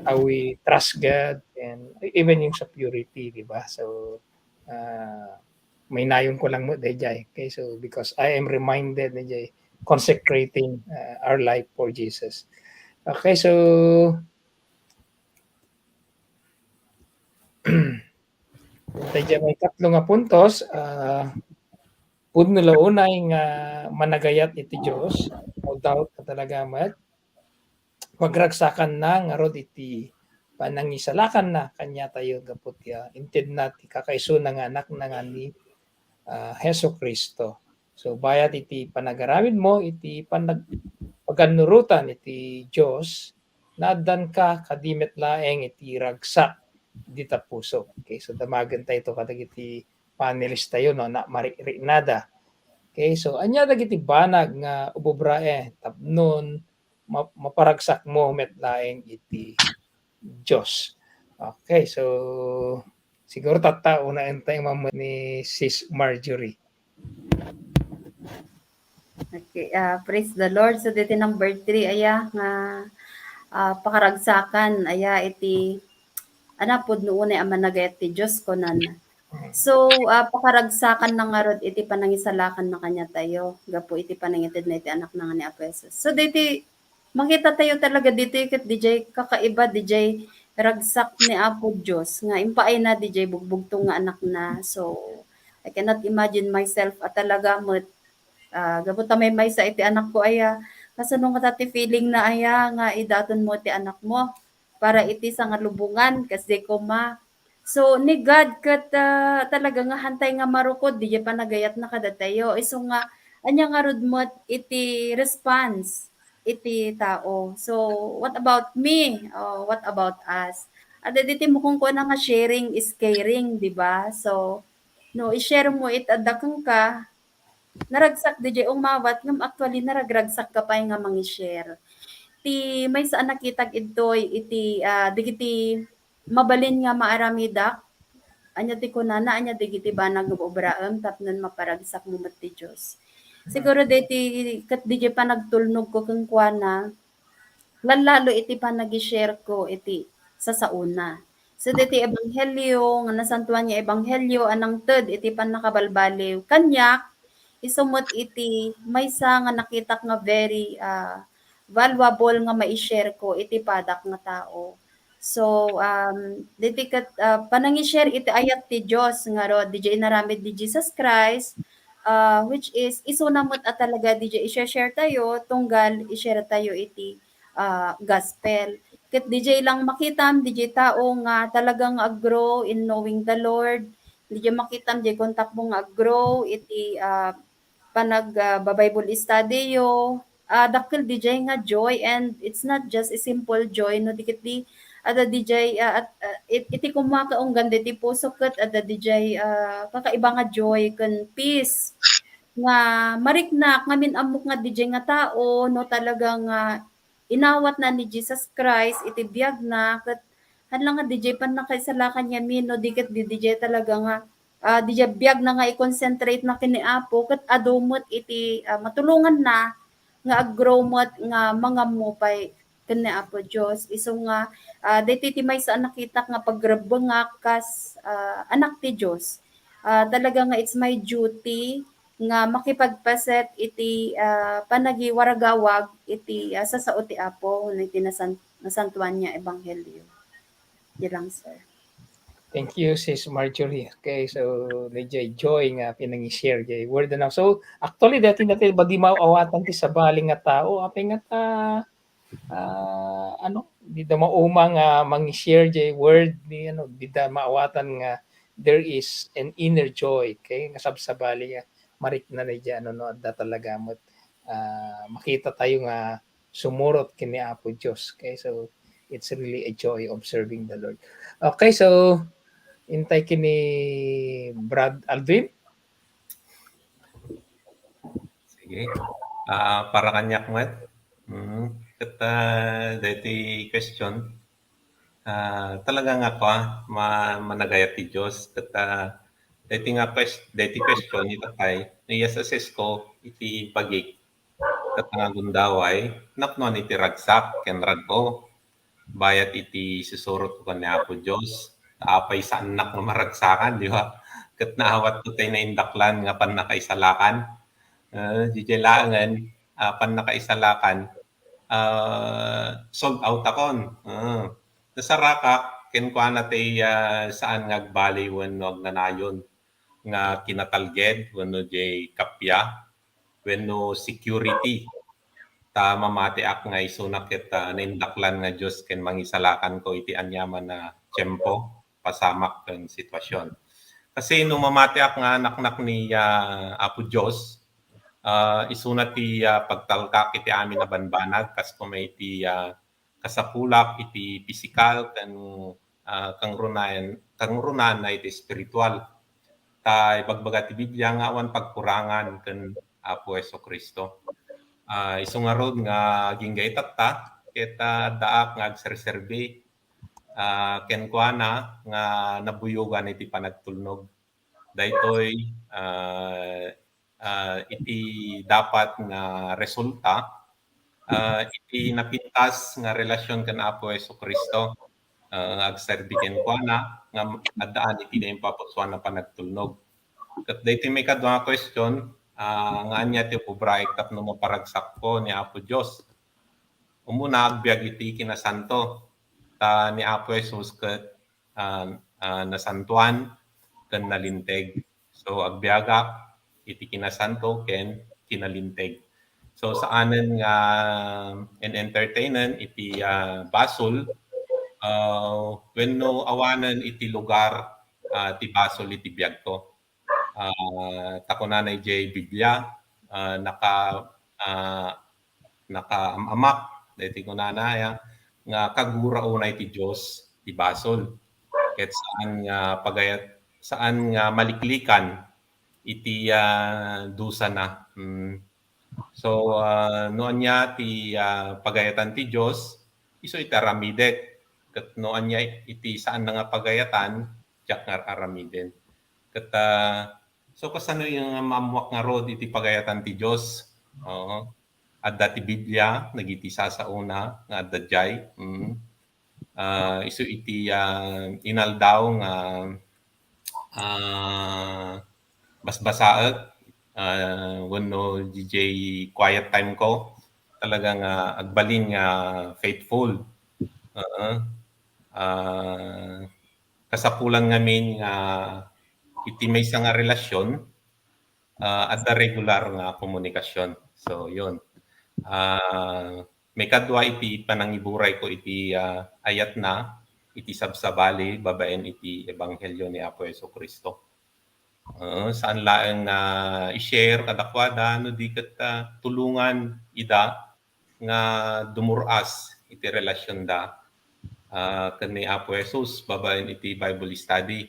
how we trust God, and even yung sa purity, di ba? So uh, may nayon ko lang mo dayjay. Okay, so because I am reminded na jay consecrating uh, our life for Jesus. Okay, so dayjay may katlo nga puntos, uh, pudno la unay nga managayat iti Dios, no doubt ka talaga met. Pagragsakanna ngarud iti panangisalakanna kaniatayo gapu ti uh, intedna ti kakaisuna nga anakna nga ni uh, Jesu Cristo. So bayat iti panagaramidmo iti panag pagannurotan iti Dios, naaddanka kadi met laeng iti ragsak dita puso. Okay, so damagen tayo kadagiti panelist tayo no na mariknada. Okay, so ania dagiti banag nga ububraem tapnon ma-, maparagsakmo met laeng iti Dios? Okay, so siguro tatta unaentayo mammet ni Sis Marjorie. Okay, ah, praise the Lord. So, diti number three, aya, nga, ah, pakaragsakan, aya, iti, ana, pudno unay a managayat ti Dios, kunana. So, ah, pakaragsakan na ngarud iti panangisalakan na kaniatayo, gapu iti panangitedna iti Anak na nga ni Apo Jesus. So, diti, makita tayo talaga diti, ket dijay kakaiba, dijay ragsak ni Apo Dios, nga impaayna dijay bugbugtong nga Anak na. So, I cannot imagine myself a talaga met, ah, gapu ta maymaysa iti anak ko aya, kasano ngata ti feeling na aya nga idaton mo ti anak mo para iti sangalubongan, kas di koma. So, ni God ket, ah, talaga nga hantay nga marukod, dijay panagayat na kadatayo. Isu nga, ania ngarud met iti response iti tao. So, what about me? Oh, what about us? Adda diti mo kunkuana nga sharing is caring, di ba? So, no, i-share mo it adda kenka, naragsak dijay umawat, ngem actually naragragsakka pay nga mangi-share. Ti maysa a nakitak idtoy iti, ah, dagiti mabalin nga maaramidak, ania ti kunana, ania dagiti banag nga ubraem tapno maparagsakmo met ti Dios. Siguro diti ket dijay panagtulnogko kenkuana, lallalo iti panagi-share ko iti sasaona. So, diti ebanghelio, nga nasantuan nga ebanghelio a nangted iti pannakabalbaliw kaniak, isu met iti maysa nga nakitak nga very, ah, valuable nga mai-share ko iti padak nga tao. So, um, diti ket, ah, panangi-share iti ayat ti Dios ngarud, dijay inaramid ni Jesus Christ, ah, which is isuna met a talaga dijay i-share tayo, tunggal i-share tayo iti, ah, gospel. Ket dijay lang makitam, dijay tao nga talagang ag-grow in knowing the Lord. Dijay makitam, dijay kontakmo nga ag-grow iti, ah, panag, ah, ba-Bible study yo. Ah, dakkel dijay nga joy, and it's not just a simple joy, no, di ket di, adda dijay, ah, at, ah, it-, iti koma kaunggan diti puso ket adda dijay, ah, kakaiba nga joy ken peace nga mariknak ngamin ammok nga dijay nga tao, no, talaga nga inawatna ni Jesus Christ iti biagna, ket haan la nga dijay pannakaisalakan ngamin, no, di ket di dijay talaga nga, ah, dijay biagna nga i-concentrate na ken ni Apo, ket adu met iti, ah, matulonganna nga ag-grow met nga mangammo pay ken ni Apo Dios. Isu nga, ah, daytoy ti maysa a nakitak nga pagrebbengak kas, ah, anak ti Dios. Ah, talaga nga it's my duty nga makipagpaset iti, ah, panagiwaragawag iti, ah, sasao ti Apo wenno iti nasan-, nasantuan nga ebanghelio. Di lang, sir. Thank you, Sis Marjorie. Okay, so, dayjay joy nga pinangi-share jay word na. So, actually, dati, dati, ba di maawatan ti sabali nga tao? Apay nga ta, ah, ano, dida mauma nga mangi-share jay word ni, ano, dida maawatan nga there is an inner joy, okay? Nga sabsabali nga marikna na dyan, ano, no, adda talaga met, ah, makita tayo nga sumurot ken ni Apo Dios, okay? So, it's really a joy observing the Lord. Okay, so, intay ken ni Brad Aldrin. Sige. Ah, para kaniak met. Mm, ket, ah, daytoy question, ah, talaga nga kua, ma-, managayat ti Dios. Ket, ah, daytoy nga quest-, daytoy question ita pay, no i-assess ko iti bagik, ket nagundaway, napnoan iti ragsak ken rag-o. Bayat iti susurot ko ken ni Apo Dios, ta apay saannak nga maragsakan, di ba? Ket naawat ko tay naindaklan nga pannakaisalakan. Ah, dayjay laengen, ah, pannakaisalakan, ah, sold out akon. Ah, nasarakak, kenkuana tay, ah, saan nga agbali wenno agnanayon nga kinatalged wenno jay kappia wenno security. Ta mamatiak nga isuna ket, ah, naindaklan nga Dios ken mangisalakanko iti aniaman a tiempo, pasamak ken sitwasion. Kasi no mamatiak nga anaknak ni, ah, Apo Dios, ah, isuna ti, ah, pagtalkak iti amin a banbanag, kas koma iti, ah, kasapulak iti pisikal ken, ah, kangrunaen-, kangrunaanna iti espiritual. Ta ibagbaga ti Biblia nga awan pagkurangan ken Apo Jesu-Cristo. Ah, isu ngarud nga agingga itatta, ket, ah, addaak nga agserserbi, ah, kenkuana nga nabuyogan iti panagtulnog. Daytoy, ah, ah, iti dapat nga resulta, ah, iti napintas nga relasyon ken Apo Jesu-Cristo, ah, nga agserbi kenkuana nga addaan iti naimpapusuan a panagtulnog. Ket daytoy maikadua nga question, ah, nga ania ti ubraek tapno maparagsakko ni Apo Dios? Umuna, agbiag iti kinasanto. Ta ni Apo Jesus ket, ah, ah, nasantoan ken nalinteg. So, agbiagak iti kinasanto ken kinalinteg. So, saanen nga en-entertainen iti, ah, basol, ah, wenno awanen iti lugar, ah, ti basol iti biagko. Ah, ta kunana idiay Biblia, ah, naka-, ah, nakaam-amak, daytoy kunana, ya, nga kagura unay ti Dios ti basol. Ket saan nga pagayat-, saan nga maliklikan iti, ah, dusana. Mm. So, ah, no ania ti, ah, pagayatan ti Dios, isu iti aramidek. Ket no ania iti saan nga pagayatan, diak nga aramiden. Ket, ah, so, kasano nga maammuak ngarud iti pagayatan ti Dios? Oo. Adda ti Biblia, dagiti sasaona nga adda diay. Mm. Ah, isu iti, ah, inaldaw nga, ah, basbasaek, ah, wenno diay quiet time ko, talaga nga agbalin nga faithful. Oo. Ah, kasapulan ngamin nga iti maysa nga relasyon, ah, adda regular nga komunikasyon. So, yun. Ah, maikadua iti panangiburay ko iti, ah, ayatna, iti sabsabali babaen iti ebanghelio ni Apo Jesu-Cristo. Ah, saan laeng nga i-share kadakuada, no di ket, ah, tulongan ida nga dumur-as iti relasyonda, ah, ken ni Apo Jesus babaen iti Bible study.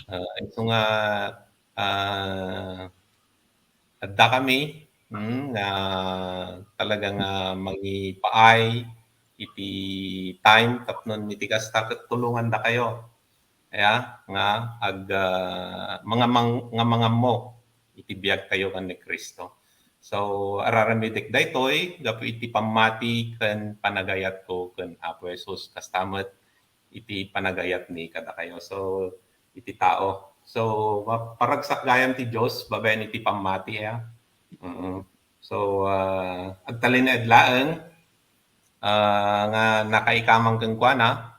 Ah, isu nga, ah, adda kami, mm, nga talaga nga mangipaay iti time tapno iti kasta ket tulongandakayo. Aya nga ag-, ah, mangamang-, nga mangammo iti biagtayo ken ni Cristo. So, araramidek daytoy gapu iti pammati ken panagayatko ken Apo Jesus, kasta met iti panagayatmi kadakayo. So, iti tao. So, ma-, paragsak gayam ti Dios babaen iti pammati, aya. Mm. So, ah, agtalinaed laeng, ah, nga nakaikamang kenkuana,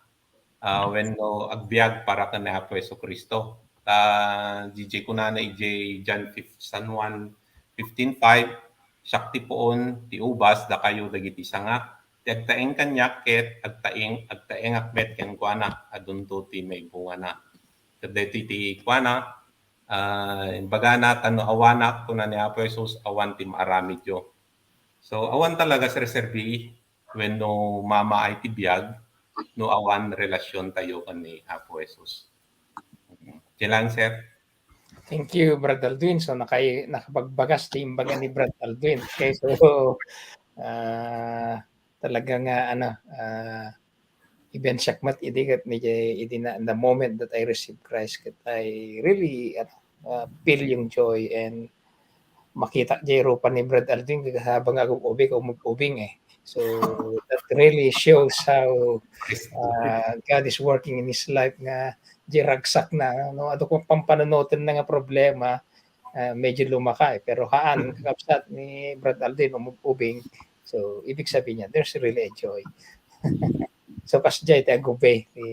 ah, wenno agbiag para ken ni Apo Jesu-Cristo. Ta, diay kunana idiay John fif-, San Juan fifteen five, "Siak ti puon, ti ubas, dakayo dagiti sangak. Ti agtaeng kaniak ket agtaeng, agtaengak met kenkuana, adunto ti maibungana." Ket daytoy ti kuana, ah, imbagana, "Ta no awanak," kuna ni Apo Jesus, "awan ti maaramidyo." So, awan talaga serserbi wenno mamaay ti biag no awan relasiontayo ken ni Apo Jesus. Diay lang, sir. Thank you, Brad Aldwin. So, nakay-, nakapagbagas ti imbaga ni Brad Aldwin. Okay, so, ah, talaga nga, ano, ah, even siak met idi ket ni, idi na, the moment that I received Christ, ket I really, ano, ah, feel yung joy and makita diay rupa ni Brad Aldwin, habang agub-ubing, umub-ubing eh. So, that really shows how, ah, God is working in his life nga diay ragsakna, no? Adu kong pampanunoten na nga problema, ah, medyo lumaka eh. Pero haan, kakabsat ni Brad Aldwin, umub-ubing. So, ibig sabihin niya, there's really a joy. So, kasdiay ti agubbi, ti,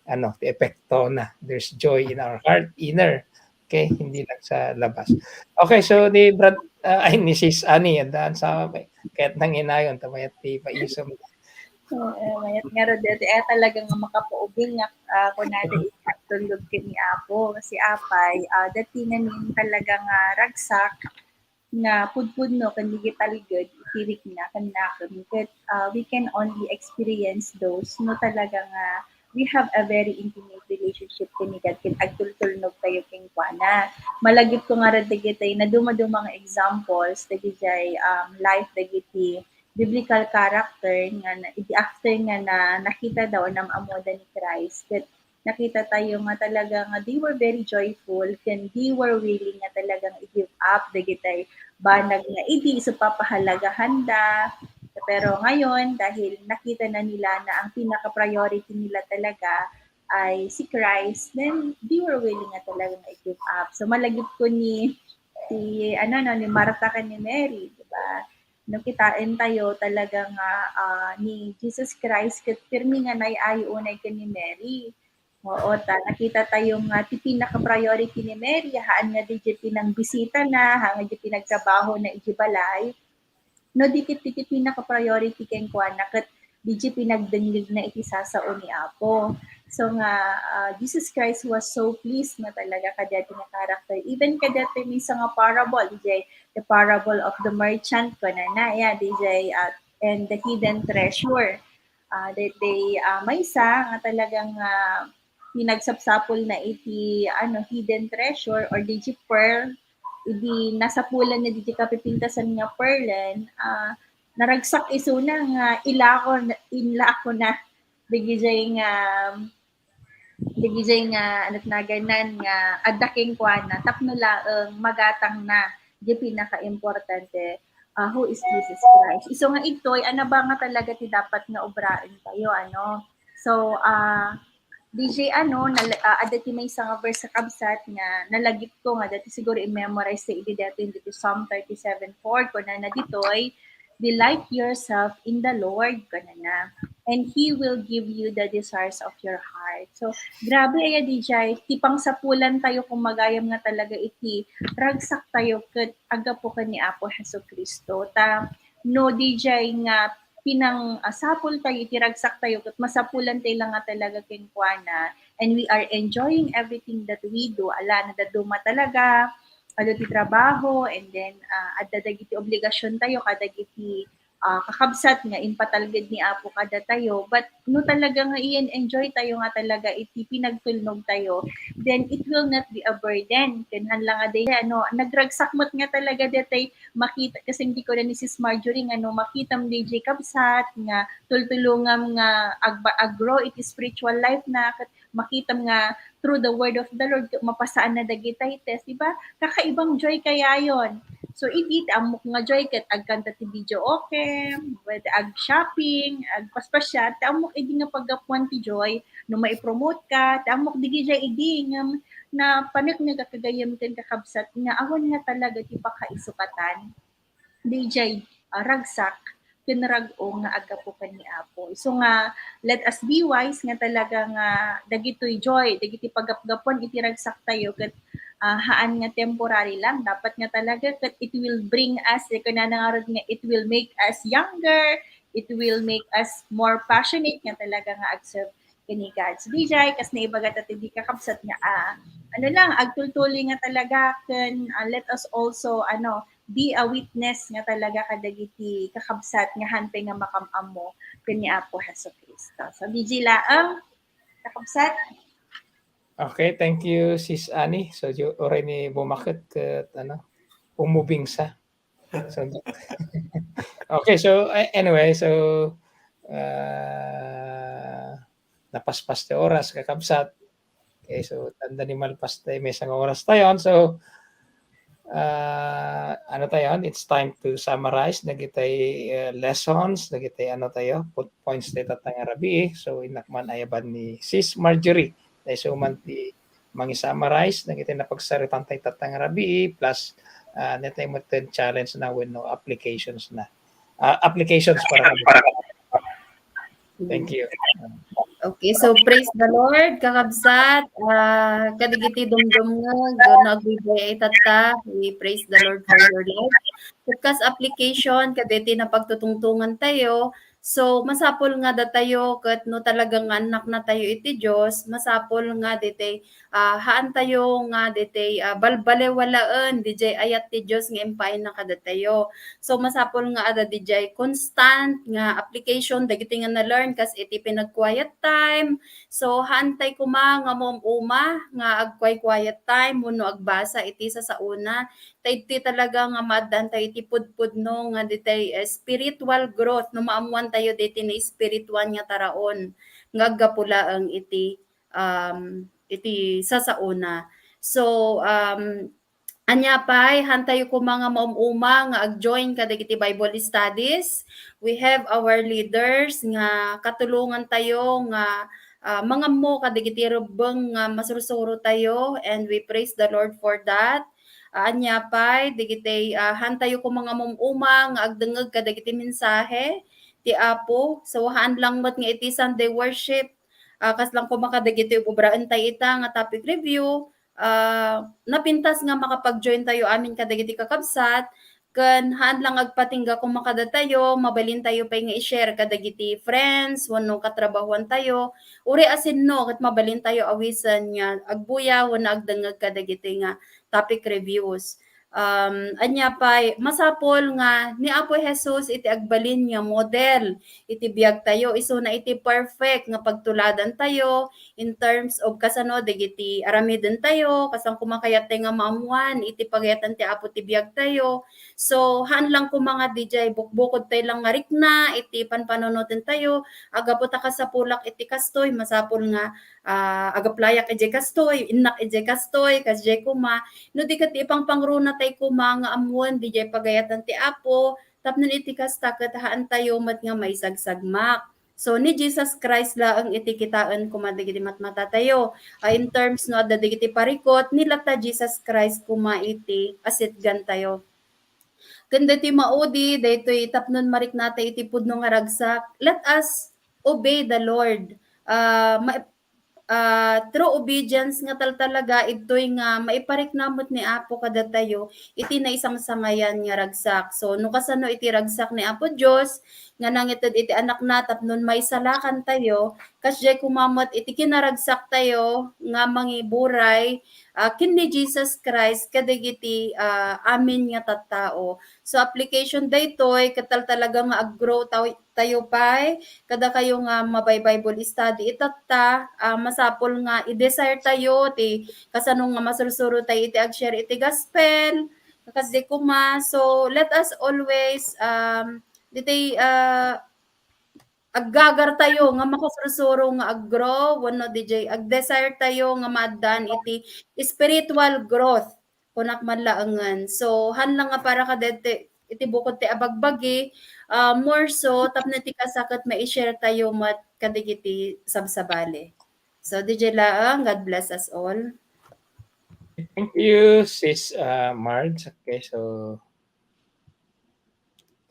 ano, ti epektona. There's joy in our heart, inner. Okay? Hindi lang sa labas. Okay, so ni Brad, ah, ay, ni Sis Annie, andaan sa, kaya't nanginayon, ta mayat ti paisom. Oo, mayat ngarud daytoy. Eh, talaga nga makapaubing nga, ah, kunada ikatulog ken ni Apo. Kasi apay, ah, dati ngamin talaga nga ragsak, nga pudpudno ken di talged iti rikna ken nakem. Ket, ah, we can only experience those no talaga nga we have a very intimate relationship ken ni God ken agtultulnog tayo kenkuana. Malagip ko ngarud dagiti nadumaduma nga examples dagiti, um, life dagiti biblical character nga na, idi after nga na, nakita daw, nam-ammoda ni Christ, ket nakita tayo nga talaga nga they were very joyful, ken they were willing nga talagang i-give up dagitay banag nga idi isu papahalagahanda. Pero ngayon, dahil nakita na nila na ang pinaka-priority nila talaga ay si Christ, then they were willing nga talagang i-give up. So, malagip ko ni, si, ano, no, ni Martha ken ni Mary, di ba? No, kitaen tayo talaga nga, ah, ni Jesus Christ ket pirmi nga nay-ayo unay ken ni Mary. Oo, ta nakita tayo nga ti pinaka-priority ni Mary, haan nga di ti pinangbisita na, haan nga di pinagtrabaho na iti balay. No, di ket ti pinaka-priority kenkuana ket di ti pinagdengngeg na iti sasao ni Apo. So nga, ah, Jesus Christ was so pleased na talaga kadati nga character. Even kadati maysa nga parable, di jay the parable of the merchant, kunana, yeah, di jay, ah, and the hidden treasure. Ah, they, they, ah, maysa nga talagang, ah, pinagsapsapul na iti, ano, hidden treasure or di jay pearl, idi nasapulan na di jay kapipintasan nga pearlen, ah, naragsak isuna nga ilako na, inlako na. Dagijay nga, dagijay nga, ano ti naganna, nga adda kenkuana, tapno laeng magatangna, di pinakaimportante, ah, who is Jesus Christ. Isu nga igtoy, ano ba nga talaga ti dapat nga obraen tayo, ano? So, ah, di jay, ano, nal-, ah, adda ti maysa nga verse a kabsat nga nalagip ko nga dati siguro i-memorize ta idi daytoy, ditoy Psalm thirty-seven four, kunana ditoy, "Delight yourself in the Lord," kunana, "and He will give you the desires of your heart." So, grabe aya di jay, ti pangsapulan tayo kung magayam nga talaga iti ragsak tayo ket aggapu ken ni Apo Jesu-Cristo. Ta, no, di jay nga pinang, ah, sapul tayo iti ragsak tayo ket masapulan tayo la nga talaga kenkuana, and we are enjoying everything that we do, ala, nadaduma talaga, adu ti trabaho, and then, ah, adda dagiti obligasion tayo kadagiti, ah, kakabsat nga impatalged ni Apo kadatayo. But no talaga nga i-enjoy tayo nga talaga iti pinagtulnog tayo, then it will not be a burden. Ken haan la nga di, ano, nagragsak met nga talaga daytay makita, kasing di kunana ni Sis Marjorie nga no makitam di jay kabsat nga tultulongam nga agba-, aggrow iti spiritual life na, ket makitam nga through the word of the Lord, mapasaanna dagitay test, di ba? Kakaibang joy kayayon. So, idi ti ammok nga joy ket agkanta ti videoke, whether ag-shopping, agpaspasiar, ti ammok idi nga paggapuan ti joy, no maipromote ka, ti ammok dagijay idi nga napaneknek a kagayem ken kakabsat nga awan nga talaga ti pakaisukatan. Di jay, ah, ragsak ken rag-o nga aggapu ken ni Apo. Isu nga, let us be wise nga talaga nga dagitoy joy, dagiti pagapgapuan iti ragsak tayo ket, ah, haan nga temporary lang. Dapat nga talaga ket it will bring us, eh, kunana ngarud nga it will make us younger, it will make us more passionate nga talaga nga ag-serve ken ni God. So, di jay, kas naibaga ta ti di kakabsat nga, ah, ano lang, agtultuloy nga talaga ken, ah, let us also, ano, be a witness nga talaga kadagiti kakabsat nga haan pay nga makam-ammo ken ni Apo Jesu-Cristo. So, di jay laeng, kakabsat. Okay, thank you, Sis Annie. So, uray ni bumaket ket, ano, umubing sa. So, okay, so, a-, anyway, so, ah, napaspas ti oras, kakabsat. Okay, so, tanda ni malpas tayo, maysa nga oras tayon. So, ah, ano tayon? It's time to summarize dagitay, ah, lessons, dagitay ano tayo, po-, points tayo tatta nga rabii. So, innak man ayaban ni Sis Marjorie. Dahil so man ti mangi-summarize dagitay napagsaritaan tayo tatta nga rabii, plus, ah, netay met ten challenge na wenno applications na. Ah, applications para kami. Thank you. Okay, so praise the Lord, kakabsat. Ah, kadagiti dumdumngeg, no, agbibay ay tatta, we praise the Lord for your life. Ket kas application, kadagiti napagtutungtungan tayo, So, masapul nga datayo ket no talaga nga annaknatayo iti Dios, masapul nga ditoy, ah, haantayo nga ditoy, ah, balbaliwalaen didiay ayat ti Dios nga impaayna kadatayo. So, masapul nga adda didiay constant nga application dagiti nga na-learn kas iti pinag-quiet time. So, haantay koma nga maum-uma nga agquay-quiet time wenno agbasa iti sasaona. Ta idi talaga nga maaddaantayo iti pudpudno nga ditoy, eh, spiritual growth no maammoantayo ditoy naespirituan nga taraon nga aggapu laeng iti, um, iti sasaona. So, um, ania pay, haantayo koma nga maum-uma nga ag-join kadagiti Bible studies. We have our leaders nga katulongantayo nga, ah, mangammo kadagiti rubbeng nga masursurotayo, and we praise the Lord for that. Ah, ania pay, dagiti, ah, haantayo koma nga maum-uma nga agdengngeg kadagiti mensahe ti Apo. So, haan lang met nga iti Sunday worship, ah, kas lang koma kadagiti ubraentayo ita nga topic review, ah, napintas nga makapag-jointayo amin kadagiti kakabsat, ken haan lang agpatingga koma kadatayo, mabalintayo pay nga i-share kadagiti friends wenno katrabahoantayo, uray a sinno ket mabalintayo awisen nga agbuya wenno agdengngeg kadagiti nga topic reviews. Um, ania pay, masapul nga ni Apo Jesus iti agbalin nga model iti biagtayo, isuna iti perfect nga pagtuladantayo in terms of kasano dagiti aramidentayo, kasano koma kayatay nga maammoan iti pagayatan ti Apo ti biagtayo. So, haan lang koma nga didiay bukbukodtay lang nga rikna iti panpanunotentayo, a gapu ta kasapulak iti kastoy, masapul nga, ah, agaplayak idiay kastoy, innak idiay kastoy, kasdiay koma. No di ket ipangpangrunatay koma nga ammoen didiay pagayatan ti Apo, tapno iti kasta ket haantayo met nga maisagsagmak. So, ni Jesus Christ laeng iti kitaen koma dagiti matmatatayo. Ah, in terms no adda dagiti parikut, ni latta Jesus Christ koma iti asitgantayo. Ken daytoy maudi, daytoy tapnon mariknatay iti pudno nga ragsak, let us obey the Lord. Ah, ma-, ah, through obedience nga taltalaga, idtoy nga maiparikna met ni Apo kadatayo iti naisangsangayan nga ragsak. So, no kasano iti ragsak ni Apo Dios nga nangited iti Anakna tapnon maisalakantayo, kasdiay koma met iti kinaragsaktayo nga mangiburay, ah, ken ni Jesus Christ kadagiti, ah, amin nga tattao. So, application daytoy, ket taltalaga nga ag-grow taw-, tayo pay, kadakayo nga mabay-Bible study itatta, ah, masapul nga i-desire tayo ti kasano nga masursurotayo iti ag-share iti gospel, kasdi koma. So, let us always, um, ditoy, ah, aggagartayo nga makasursuro nga ag-grow wenno didiay ag-desiretayo nga maaddaan iti spiritual growth, kunak man laengen. So, haan lang nga para kadagiti iti bukod ti abagbagi, ah, more so tapno iti kasta ket mai-sharetayo met kadagiti sabsabali. So, didiay laeng. God bless us all. Thank you, Sis, ah, Marge. Okay, so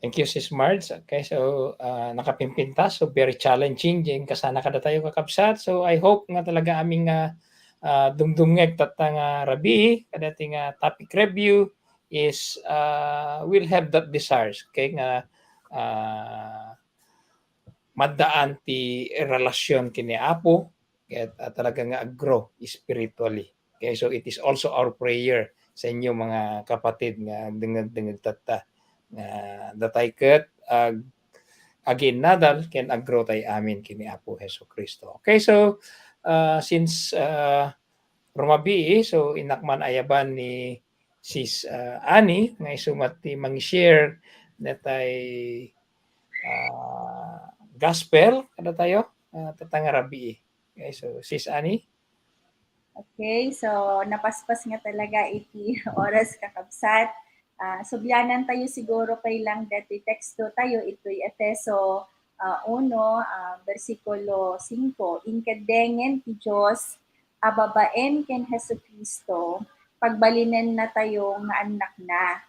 Thank you, Sis Marge. Okay, so, ah, nakapimpintas, so very challenging diay kasana kadatayo, kakabsat. So, I hope nga talaga amin nga, ah, dumdumngeg tatta nga rabii, kadati nga topic review is, ah, will have that desires, okay, nga, ah, maddaan ti relasyon ken ni Apo, ket, ah, talaga nga ag-grow spiritually. Okay, so it is also our prayer sa inyo, mga kapatid, nga dengeg-dengeg tatta nga datay ket ag-, agiinnadal ken ag-grow tay amin ken ni Apo Jesu-Cristo. Okay, so, ah, since, ah, rumabii, so innak man ayaban ni Sis, ah, Annie nga isu met ti mangi-share datay, ah, gospel kadatayo, ah, tatta nga rabii. Okay, so Sis Annie? Okay, so napaspas nga talaga iti oras, kakabsat. Ah, sublianantayo siguro pay lang datoy tekstotayo, itoy Efeso, ah, uno, ah, bersikulo singko. Inkeddengen ti Dios a babaen ken Jesu-Cristo, pagbalinennatayo nga annakna.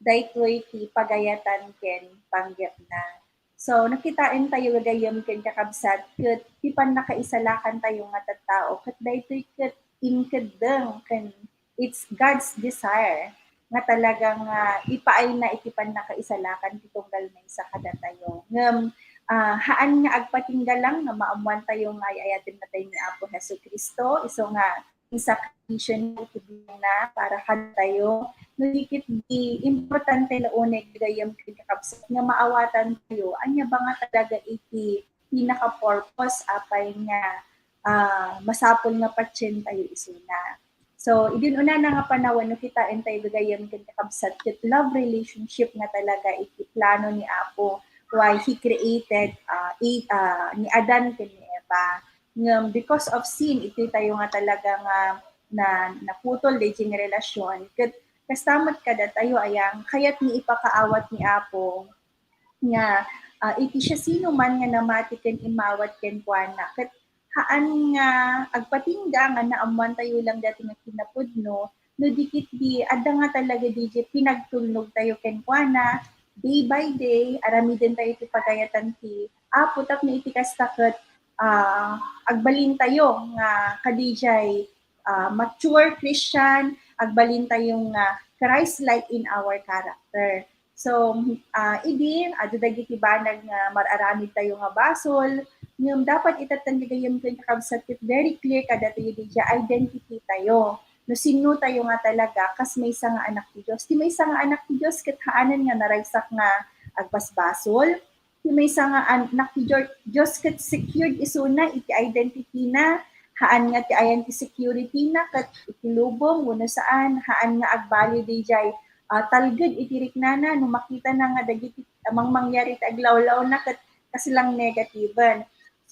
Daytoy ti pagayatan ken panggepna. So, nakitaentayo gagayyem ken kakabsat, ket ti pannakaisalakantayo nga tattao, ket daytoy ket inkeddeng ken it's God's desire nga talagang, ah, ipaayna iti pannakaisalakan ti tunggal maysa kadatayo. Ngem, ah, haan nga agpatingga lang nga maammoantayo nga ay-ayaten natay ni Apo Jesu-Cristo, isu nga insakripisyo na iti biag na para kadatayo. No di ket di importante la unay gagayyem ken kakabsat nga maawatantayo, ania ba nga talaga iti pinaka-purpose apay nga, ah, masapul nga patientayo isuna. So, idin unana nga panawen, no kitaentayo gagayyem ken kakabsat, ket love relationship nga talaga iti plano ni Apo, why He created, ah, A-, ah, ni Adan ken ni Eva. Ngem because of sin, iti tayo nga talaga nga na, naputol daydi nga relasyon. Ket kasta met kadatayo aya, kayat nga ipakaawat ni Apo nga, ah, iti siasinoman nga namati ken immawat kenkuana, ket haan nga agpatingga nga naammoantayo lang dayta nga kinapudno, no di ket di adda nga talaga daydi pinagtulnogtayo kenkuana, day by day, aramidentayo ti pagayatan ti Apo tapno iti kasta ket, ah, agbalintayo nga kadaydiay, ah, mature Christian, agbalintayo nga Christ-like in our character. So, ah, idi, adu dagiti banag nga mar-aramidtayo nga basol, ngem dapat itattan gagayyem ken kakabsat ket very clear kadatayo daydiay identity tayo. No sinno tayo nga talaga kas maysa nga anak ti Dios. Ti maysa nga anak ti Dios ket haanen nga naragsak nga agbasbasol. Ti maysa nga anak ti Dior-, Dios ket secured isuna iti identity na. Haan nga ti ayan ti security na ket iti lubong wenno saan. Haan nga agbali daydiay, ah, talged iti riknana no makitana nga dagiti mangmangyari iti aglawlawna ket kaslang negatiben.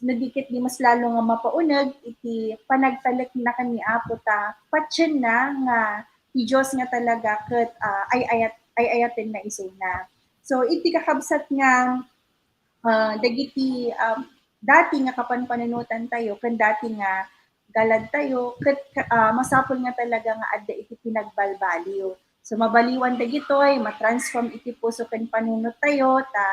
No di ket di mas lalo nga mapauneg iti panagtalekna ken ni Apo ta patienna nga ti Dios nga talaga ket, ah, ay-ayat-, ay-ayatenna isuna. So, iti kakabsat nga, ah, dagiti, um, dati nga kapanpanunotantayo ken dati nga galadtayo ket, ah, masapul nga talaga nga adda iti pinagbalbaliw. So, mabaliwan dagitoy, matransform iti puso ken panunottayo, ta,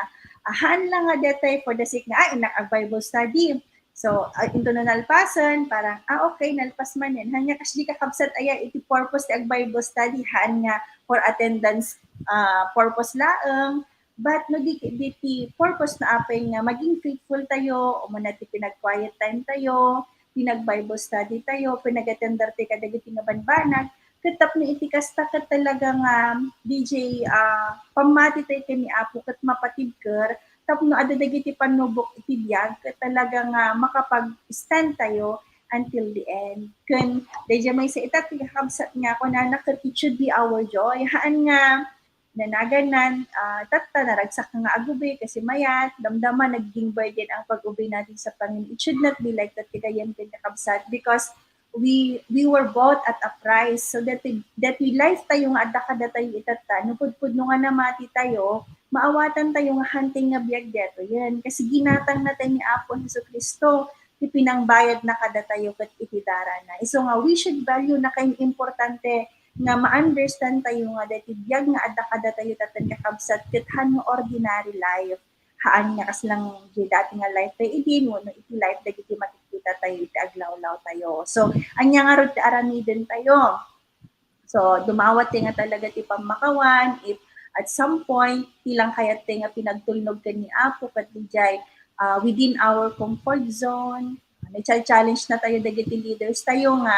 ah, haan lang nga daytoy for the sake nga, "Ay, innak ag-Bible study." So, ah, into no nalpasen, parang, "Ah, okay, nalpas manen." Haan nga kasdi kakabsat aya iti purpose ti ag-Bible study, haan nga for attendance, ah, purpose laeng. But no di, di ti purpose na apay nga maging faithful tayo, umuna ti pinag-quiet time tayo, pinag-Bible study tayo, pinag-attender tayo kadagiti nga banbanag, ket tapno iti kasta ket talaga nga daydiay, ah, pammati tayo ken ni Apo ket mapatibker tapno adda dagiti pannubok iti biag ket talaga nga makapag-stand tayo until the end. Ken daydiay maysa ita ti kakabsat nga kunana ket it should be our joy. Haan nga nanaganan, ah, tatta, naragsak nga agubli kasi mayat, damdama naging burden ang pag-obey natin sa Panginoon. It should not be like that, ti gayam ken kakabsat, because we, we were bought at a price. So that, that life tayo nga adda kadatayo itatta, no pudpudno nga namati tayo, maawatan tayo nga hanteng nga biag detoyen. Kasi ginatang na tayo ni Apo Jesu-Cristo, ti pinangbayad na kadatayo ket iti darana. Isu nga we should value na kain importante nga ma-understand tayo nga daytoy biag nga adda kadatayo tatta, kakabsat, ket haan nga ordinary life. Haan nga kaslang daytoy dati nga life tayo idin, wenno iti life dagiti makikita tayo iti aglawlaw tayo. So, ania ngarud ti aramiden tayo? So, dumawat ti nga talaga ti pammakawan, if at some point, ti lang kayat ti nga pinagtulnog ken ni Apo, ket dijay, ah, within our comfort zone, nagcha-challenge na tayo dagiti leaders tayo nga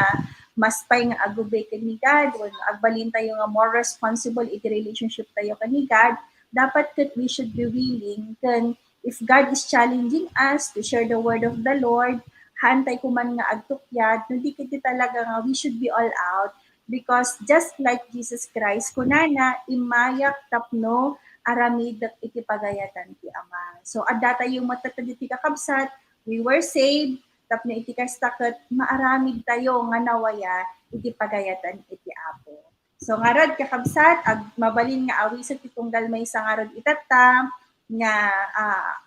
mas pay nga agubli ken ni God, wenno agbalin tayo nga more responsible iti relationship tayo ken ni God, dapat ket we should be willing ken if God is challenging us to share the word of the Lord, haan tay kuman nga agtukyad, no di ket di talaga nga we should be all out, because just like Jesus Christ, kunana, "Immayak tapno aramidek iti pagayatan ti Ama." So, adda tayo met tatta ditoy, kakabsat, we were saved, tapno iti kasta ket maaramid tayo nga nawaya iti pagayatan iti Apo. So, ngarud, kakabsat, ag-, mabalin nga awiset ti tunggal maysa ngarud itatta nga, ah,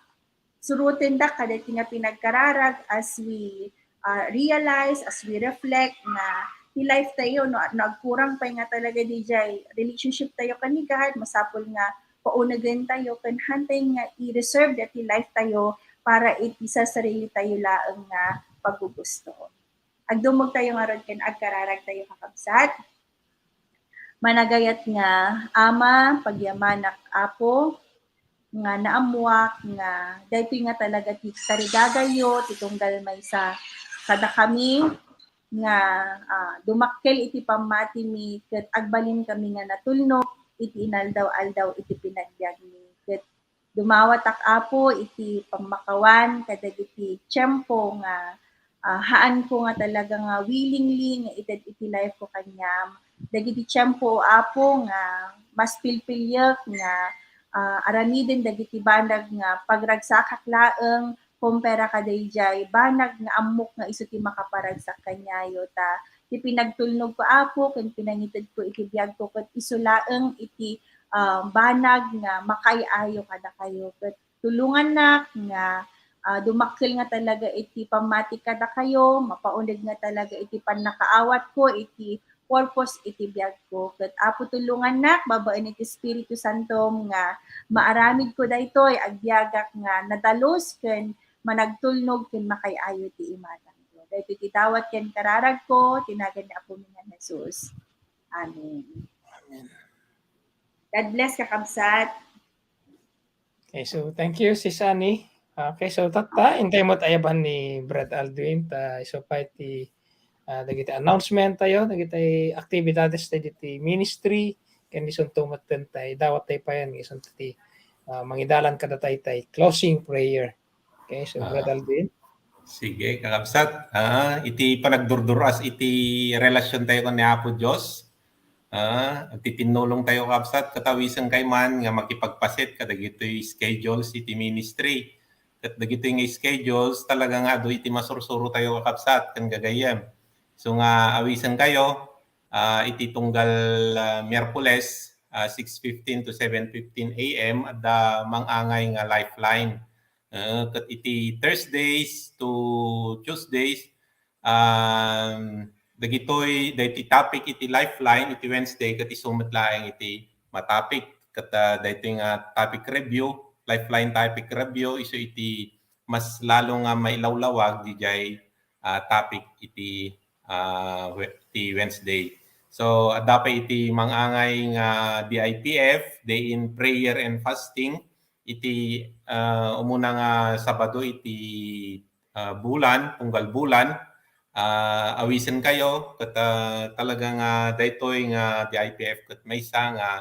surotendak kadaytoy nga pinagkararag as we, ah, realize, as we reflect nga ti life tayo, no, no agkurang pay nga talaga dijay relationship tayo ken ni God, masapul nga paunegen tayo ken hantay nga i-reserve daytoy life tayo para iti sasarili tayo laeng nga paggugusto. Agdumog tayo ngarud ken agkararag tayo, kakabsat. Managayat nga Ama, pagyamanak, Apo, nga naammuak nga daytoy nga talaga ti tarigagayo ti tunggal maysa kadakami nga, ah, dumakkel iti pammatimi ket agbalin kami nga natulnog iti inaldaw-aldaw iti pinagbiagmi. Ket dumawatak, Apo, iti pammakawan kadagiti tiempo nga, ah, haanko nga talaga nga willingly nga ited iti life ko kaniam. Dagiti tiempo, Apo, nga mas pilpiliek nga, ah, aramiden dagiti banag nga pagragsakak laeng kumpara kadaydiay banag nga ammok nga isu ti makaparagsak kaniayo. Ta ti pinagtulnog ko, Apo, ken pinangited ko iti biag ko ket isu laeng iti, ah, banag nga makaay-ayo kadakayo. Ket tulongannak nga, ah, dumakkel nga talaga iti pammatik kadakayo, mapauneg nga talaga iti pannakaawat ko iti purpose iti biag ko. Ket Apo, tulongannak babaen iti Espiritu Santom nga maaramid ko daytoy, agbiagak nga nadalus ken managtulnog ken makaay-ayo ti imatang ko. Daytoy ti dawat ken kararag ko, ti nagan ni Apo mi nga Jesus. Amen. Amen. God bless, kakabsat. Okay, so thank you, Sis Annie. Okay, so tatta, intay mo tayaban ni Brad Aldwin, ta isu pay ti, ah, dagiti announcement tayo, dagiti actividades tayo diti ministry, ken isunto metten tay, dawat tayo payan, isunto ti, ah, mangidalan kada tayo tay closing prayer. Okay, so Brad Aldwin. Sige, kakabsat. Ah, iti panagdurduras iti relasyon tayo ken ni Apo Dios. Ah, agtitinnulong tayo, kabsat, ket awisen kay man nga makipagpaset kadagitoy schedules iti ministry. Ket dagitoy nga schedules talaga nga adu iti masursuro tayo, kakabsat, ken gagayyem. So nga awisen kayo, ah, iti tunggal, ah, Miyerkules, ah, six fifteen to seven fifteen A M, adda mangangay nga Lifeline. Ah, ket iti Thursdays to Tuesdays, um, dagitoy, dagiti topic iti Lifeline iti Wednesday, ket isu met laeng iti matopic. Ket, ah, daytoy nga topic review, Lifeline topic review, isu iti mas lalo nga mailawlawag diay, ah, topic iti, ah, we-, ti Wednesday. So, adda pay iti mangangay nga D I P F, Day in Prayer and Fasting, iti, ah, umuna nga Sabado iti, ah, bulan, tunggal bulan. Ah, awisen kayo, ket, ah, talaga nga daytoy nga D I P F ket maysa nga,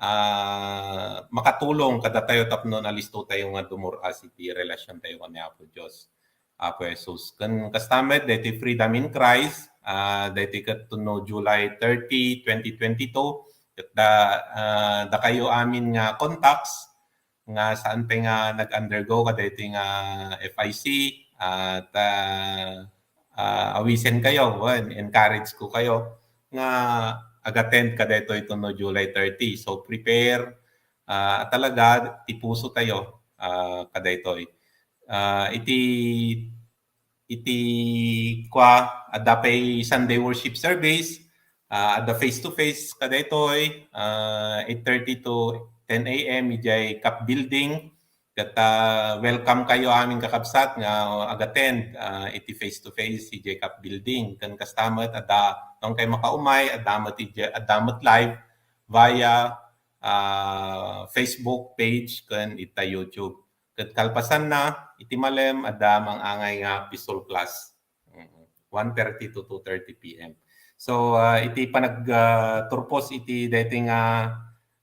ah, makatulong kadatayo tapno nalisto tayo nga dumur-as iti relasyon tayo ken ni Apo Dios, Apo Jesus. Ken kasta met, daytoy Freedom in Christ, ah, daytoy ket no July thirty, twenty twenty-two, ket da, ah, dakayo amin nga contacts, nga saan pay nga nag-undergo kadaytoy nga F I C, ah, ta, ah, awisen kayo, wen, encourage ko kayo nga ag-attend kadaytoy ito no July thirty. So prepare, ah, talaga ti puso tayo, ah, kadaytoy. Ah, iti iti kua, adda pay Sunday worship service, ah, adda face to face kadaytoy, ah, eight thirty to ten A M idiay CAP building. Ket, ah, welcome kayo amin kakabsat nga ag-attend, ah, iti face to face idiay CAP building. Ken kasta met adda, no kay makaumay, adda met idiay, adda met live via, ah, Facebook page ken ita YouTube. Ket kalpasanna, iti malem, adda mangangay nga pistol class. Mm, one thirty to two thirty P M. So, ah, iti panag-, ah, turpos iti daytoy nga,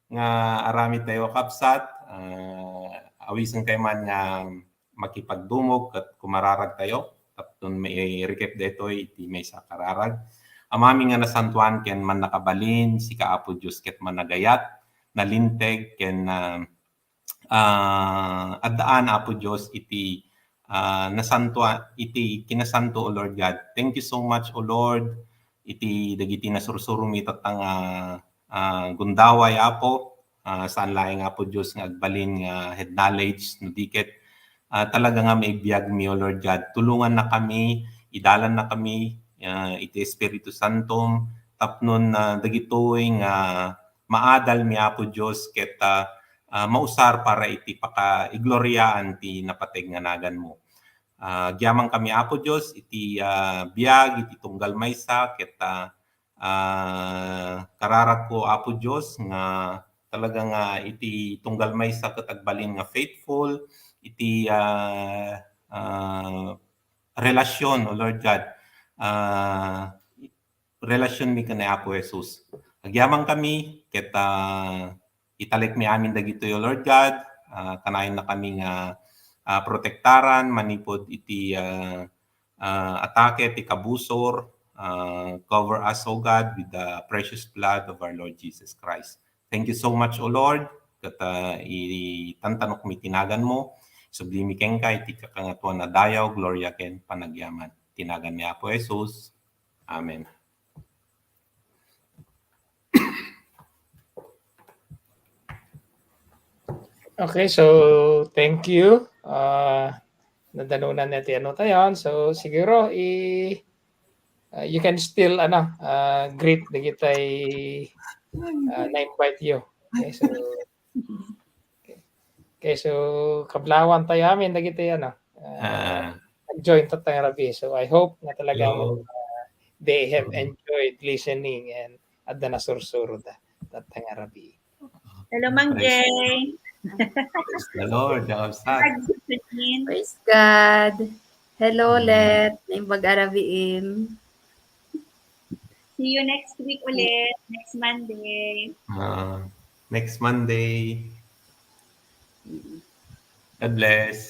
nga aramid tayo, kabsat, ah, awisen kay man nga makipagdumog ket kumararag tayo, tapno mairikep daytoy iti maysa a kararag. Amami nga nasantoan ken mannakabalin, sika, Apo Dios, ket managayat, nalinteg, ken, ah, ah, addaan, Apo Dios, iti, ah, nasantua-, iti kinasanto, O Lord God. Thank you so much, O Lord, iti dagiti nasursuromi tatta nga, ah, gundaway, Apo. Ah, saan laeng, Apo Dios, nga agbalin nga head knowledge, no di ket, ah, talaga nga maibiagmi, O Lord God. Tulongannakami, idalannakami, ah, iti Espiritu Santom, tapnon, ah, dagitoy nga maadalmi, Apo Dios, ket, ah, ah, mausar para iti pakaigloriaan ti napateg nga naganmo. Ah, agyamankami, Apo Dios, iti, ah, biag, iti tunggal maysa, ket, ah, ah, kararagko, Apo Dios, nga talaga nga iti tunggal maysa ket agbalin nga faithful iti, ah, ah, relasyon, O Lord God. Ah, relasyon mi ken ni Apo Jesus. Agyaman kami ket, ah, italek mi amin dagitoy, O Lord God. Ah, kanayon na kami nga, ah, protektaran manipud iti, ah, ah, atake ti kabusor. Ah, cover us, O God, with the precious blood of our Lord Jesus Christ. Thank you so much, O Lord, ket, ah, itantanok mi ti naganmo. Subli mi kenka iti kakangatoan a dayaw, gloria ken panagyaman. Ti nagan ni Apo Jesus. Amen. Okay, so thank you. Ah, nadanunan na ti ano tayon. So siguro i ah, you can still ano, ah, greet dagitay ah, na-invite you. Okay, so okay, so kablawan tayo amin dagitay ano. Ah, Ah, nag-join tatta nga rabii. So I hope nga talaga hello. ah, they have enjoyed listening and adda nasursuro da tatta nga rabii. Hello, Mang Praise, Jay. Praise the Lord, Jacob Sat. Hi, Jean. Praise God. Hello, Mm. Let. Naimbag a rabiim. See you next week ulit, next Monday. Ah, next Monday. God bless.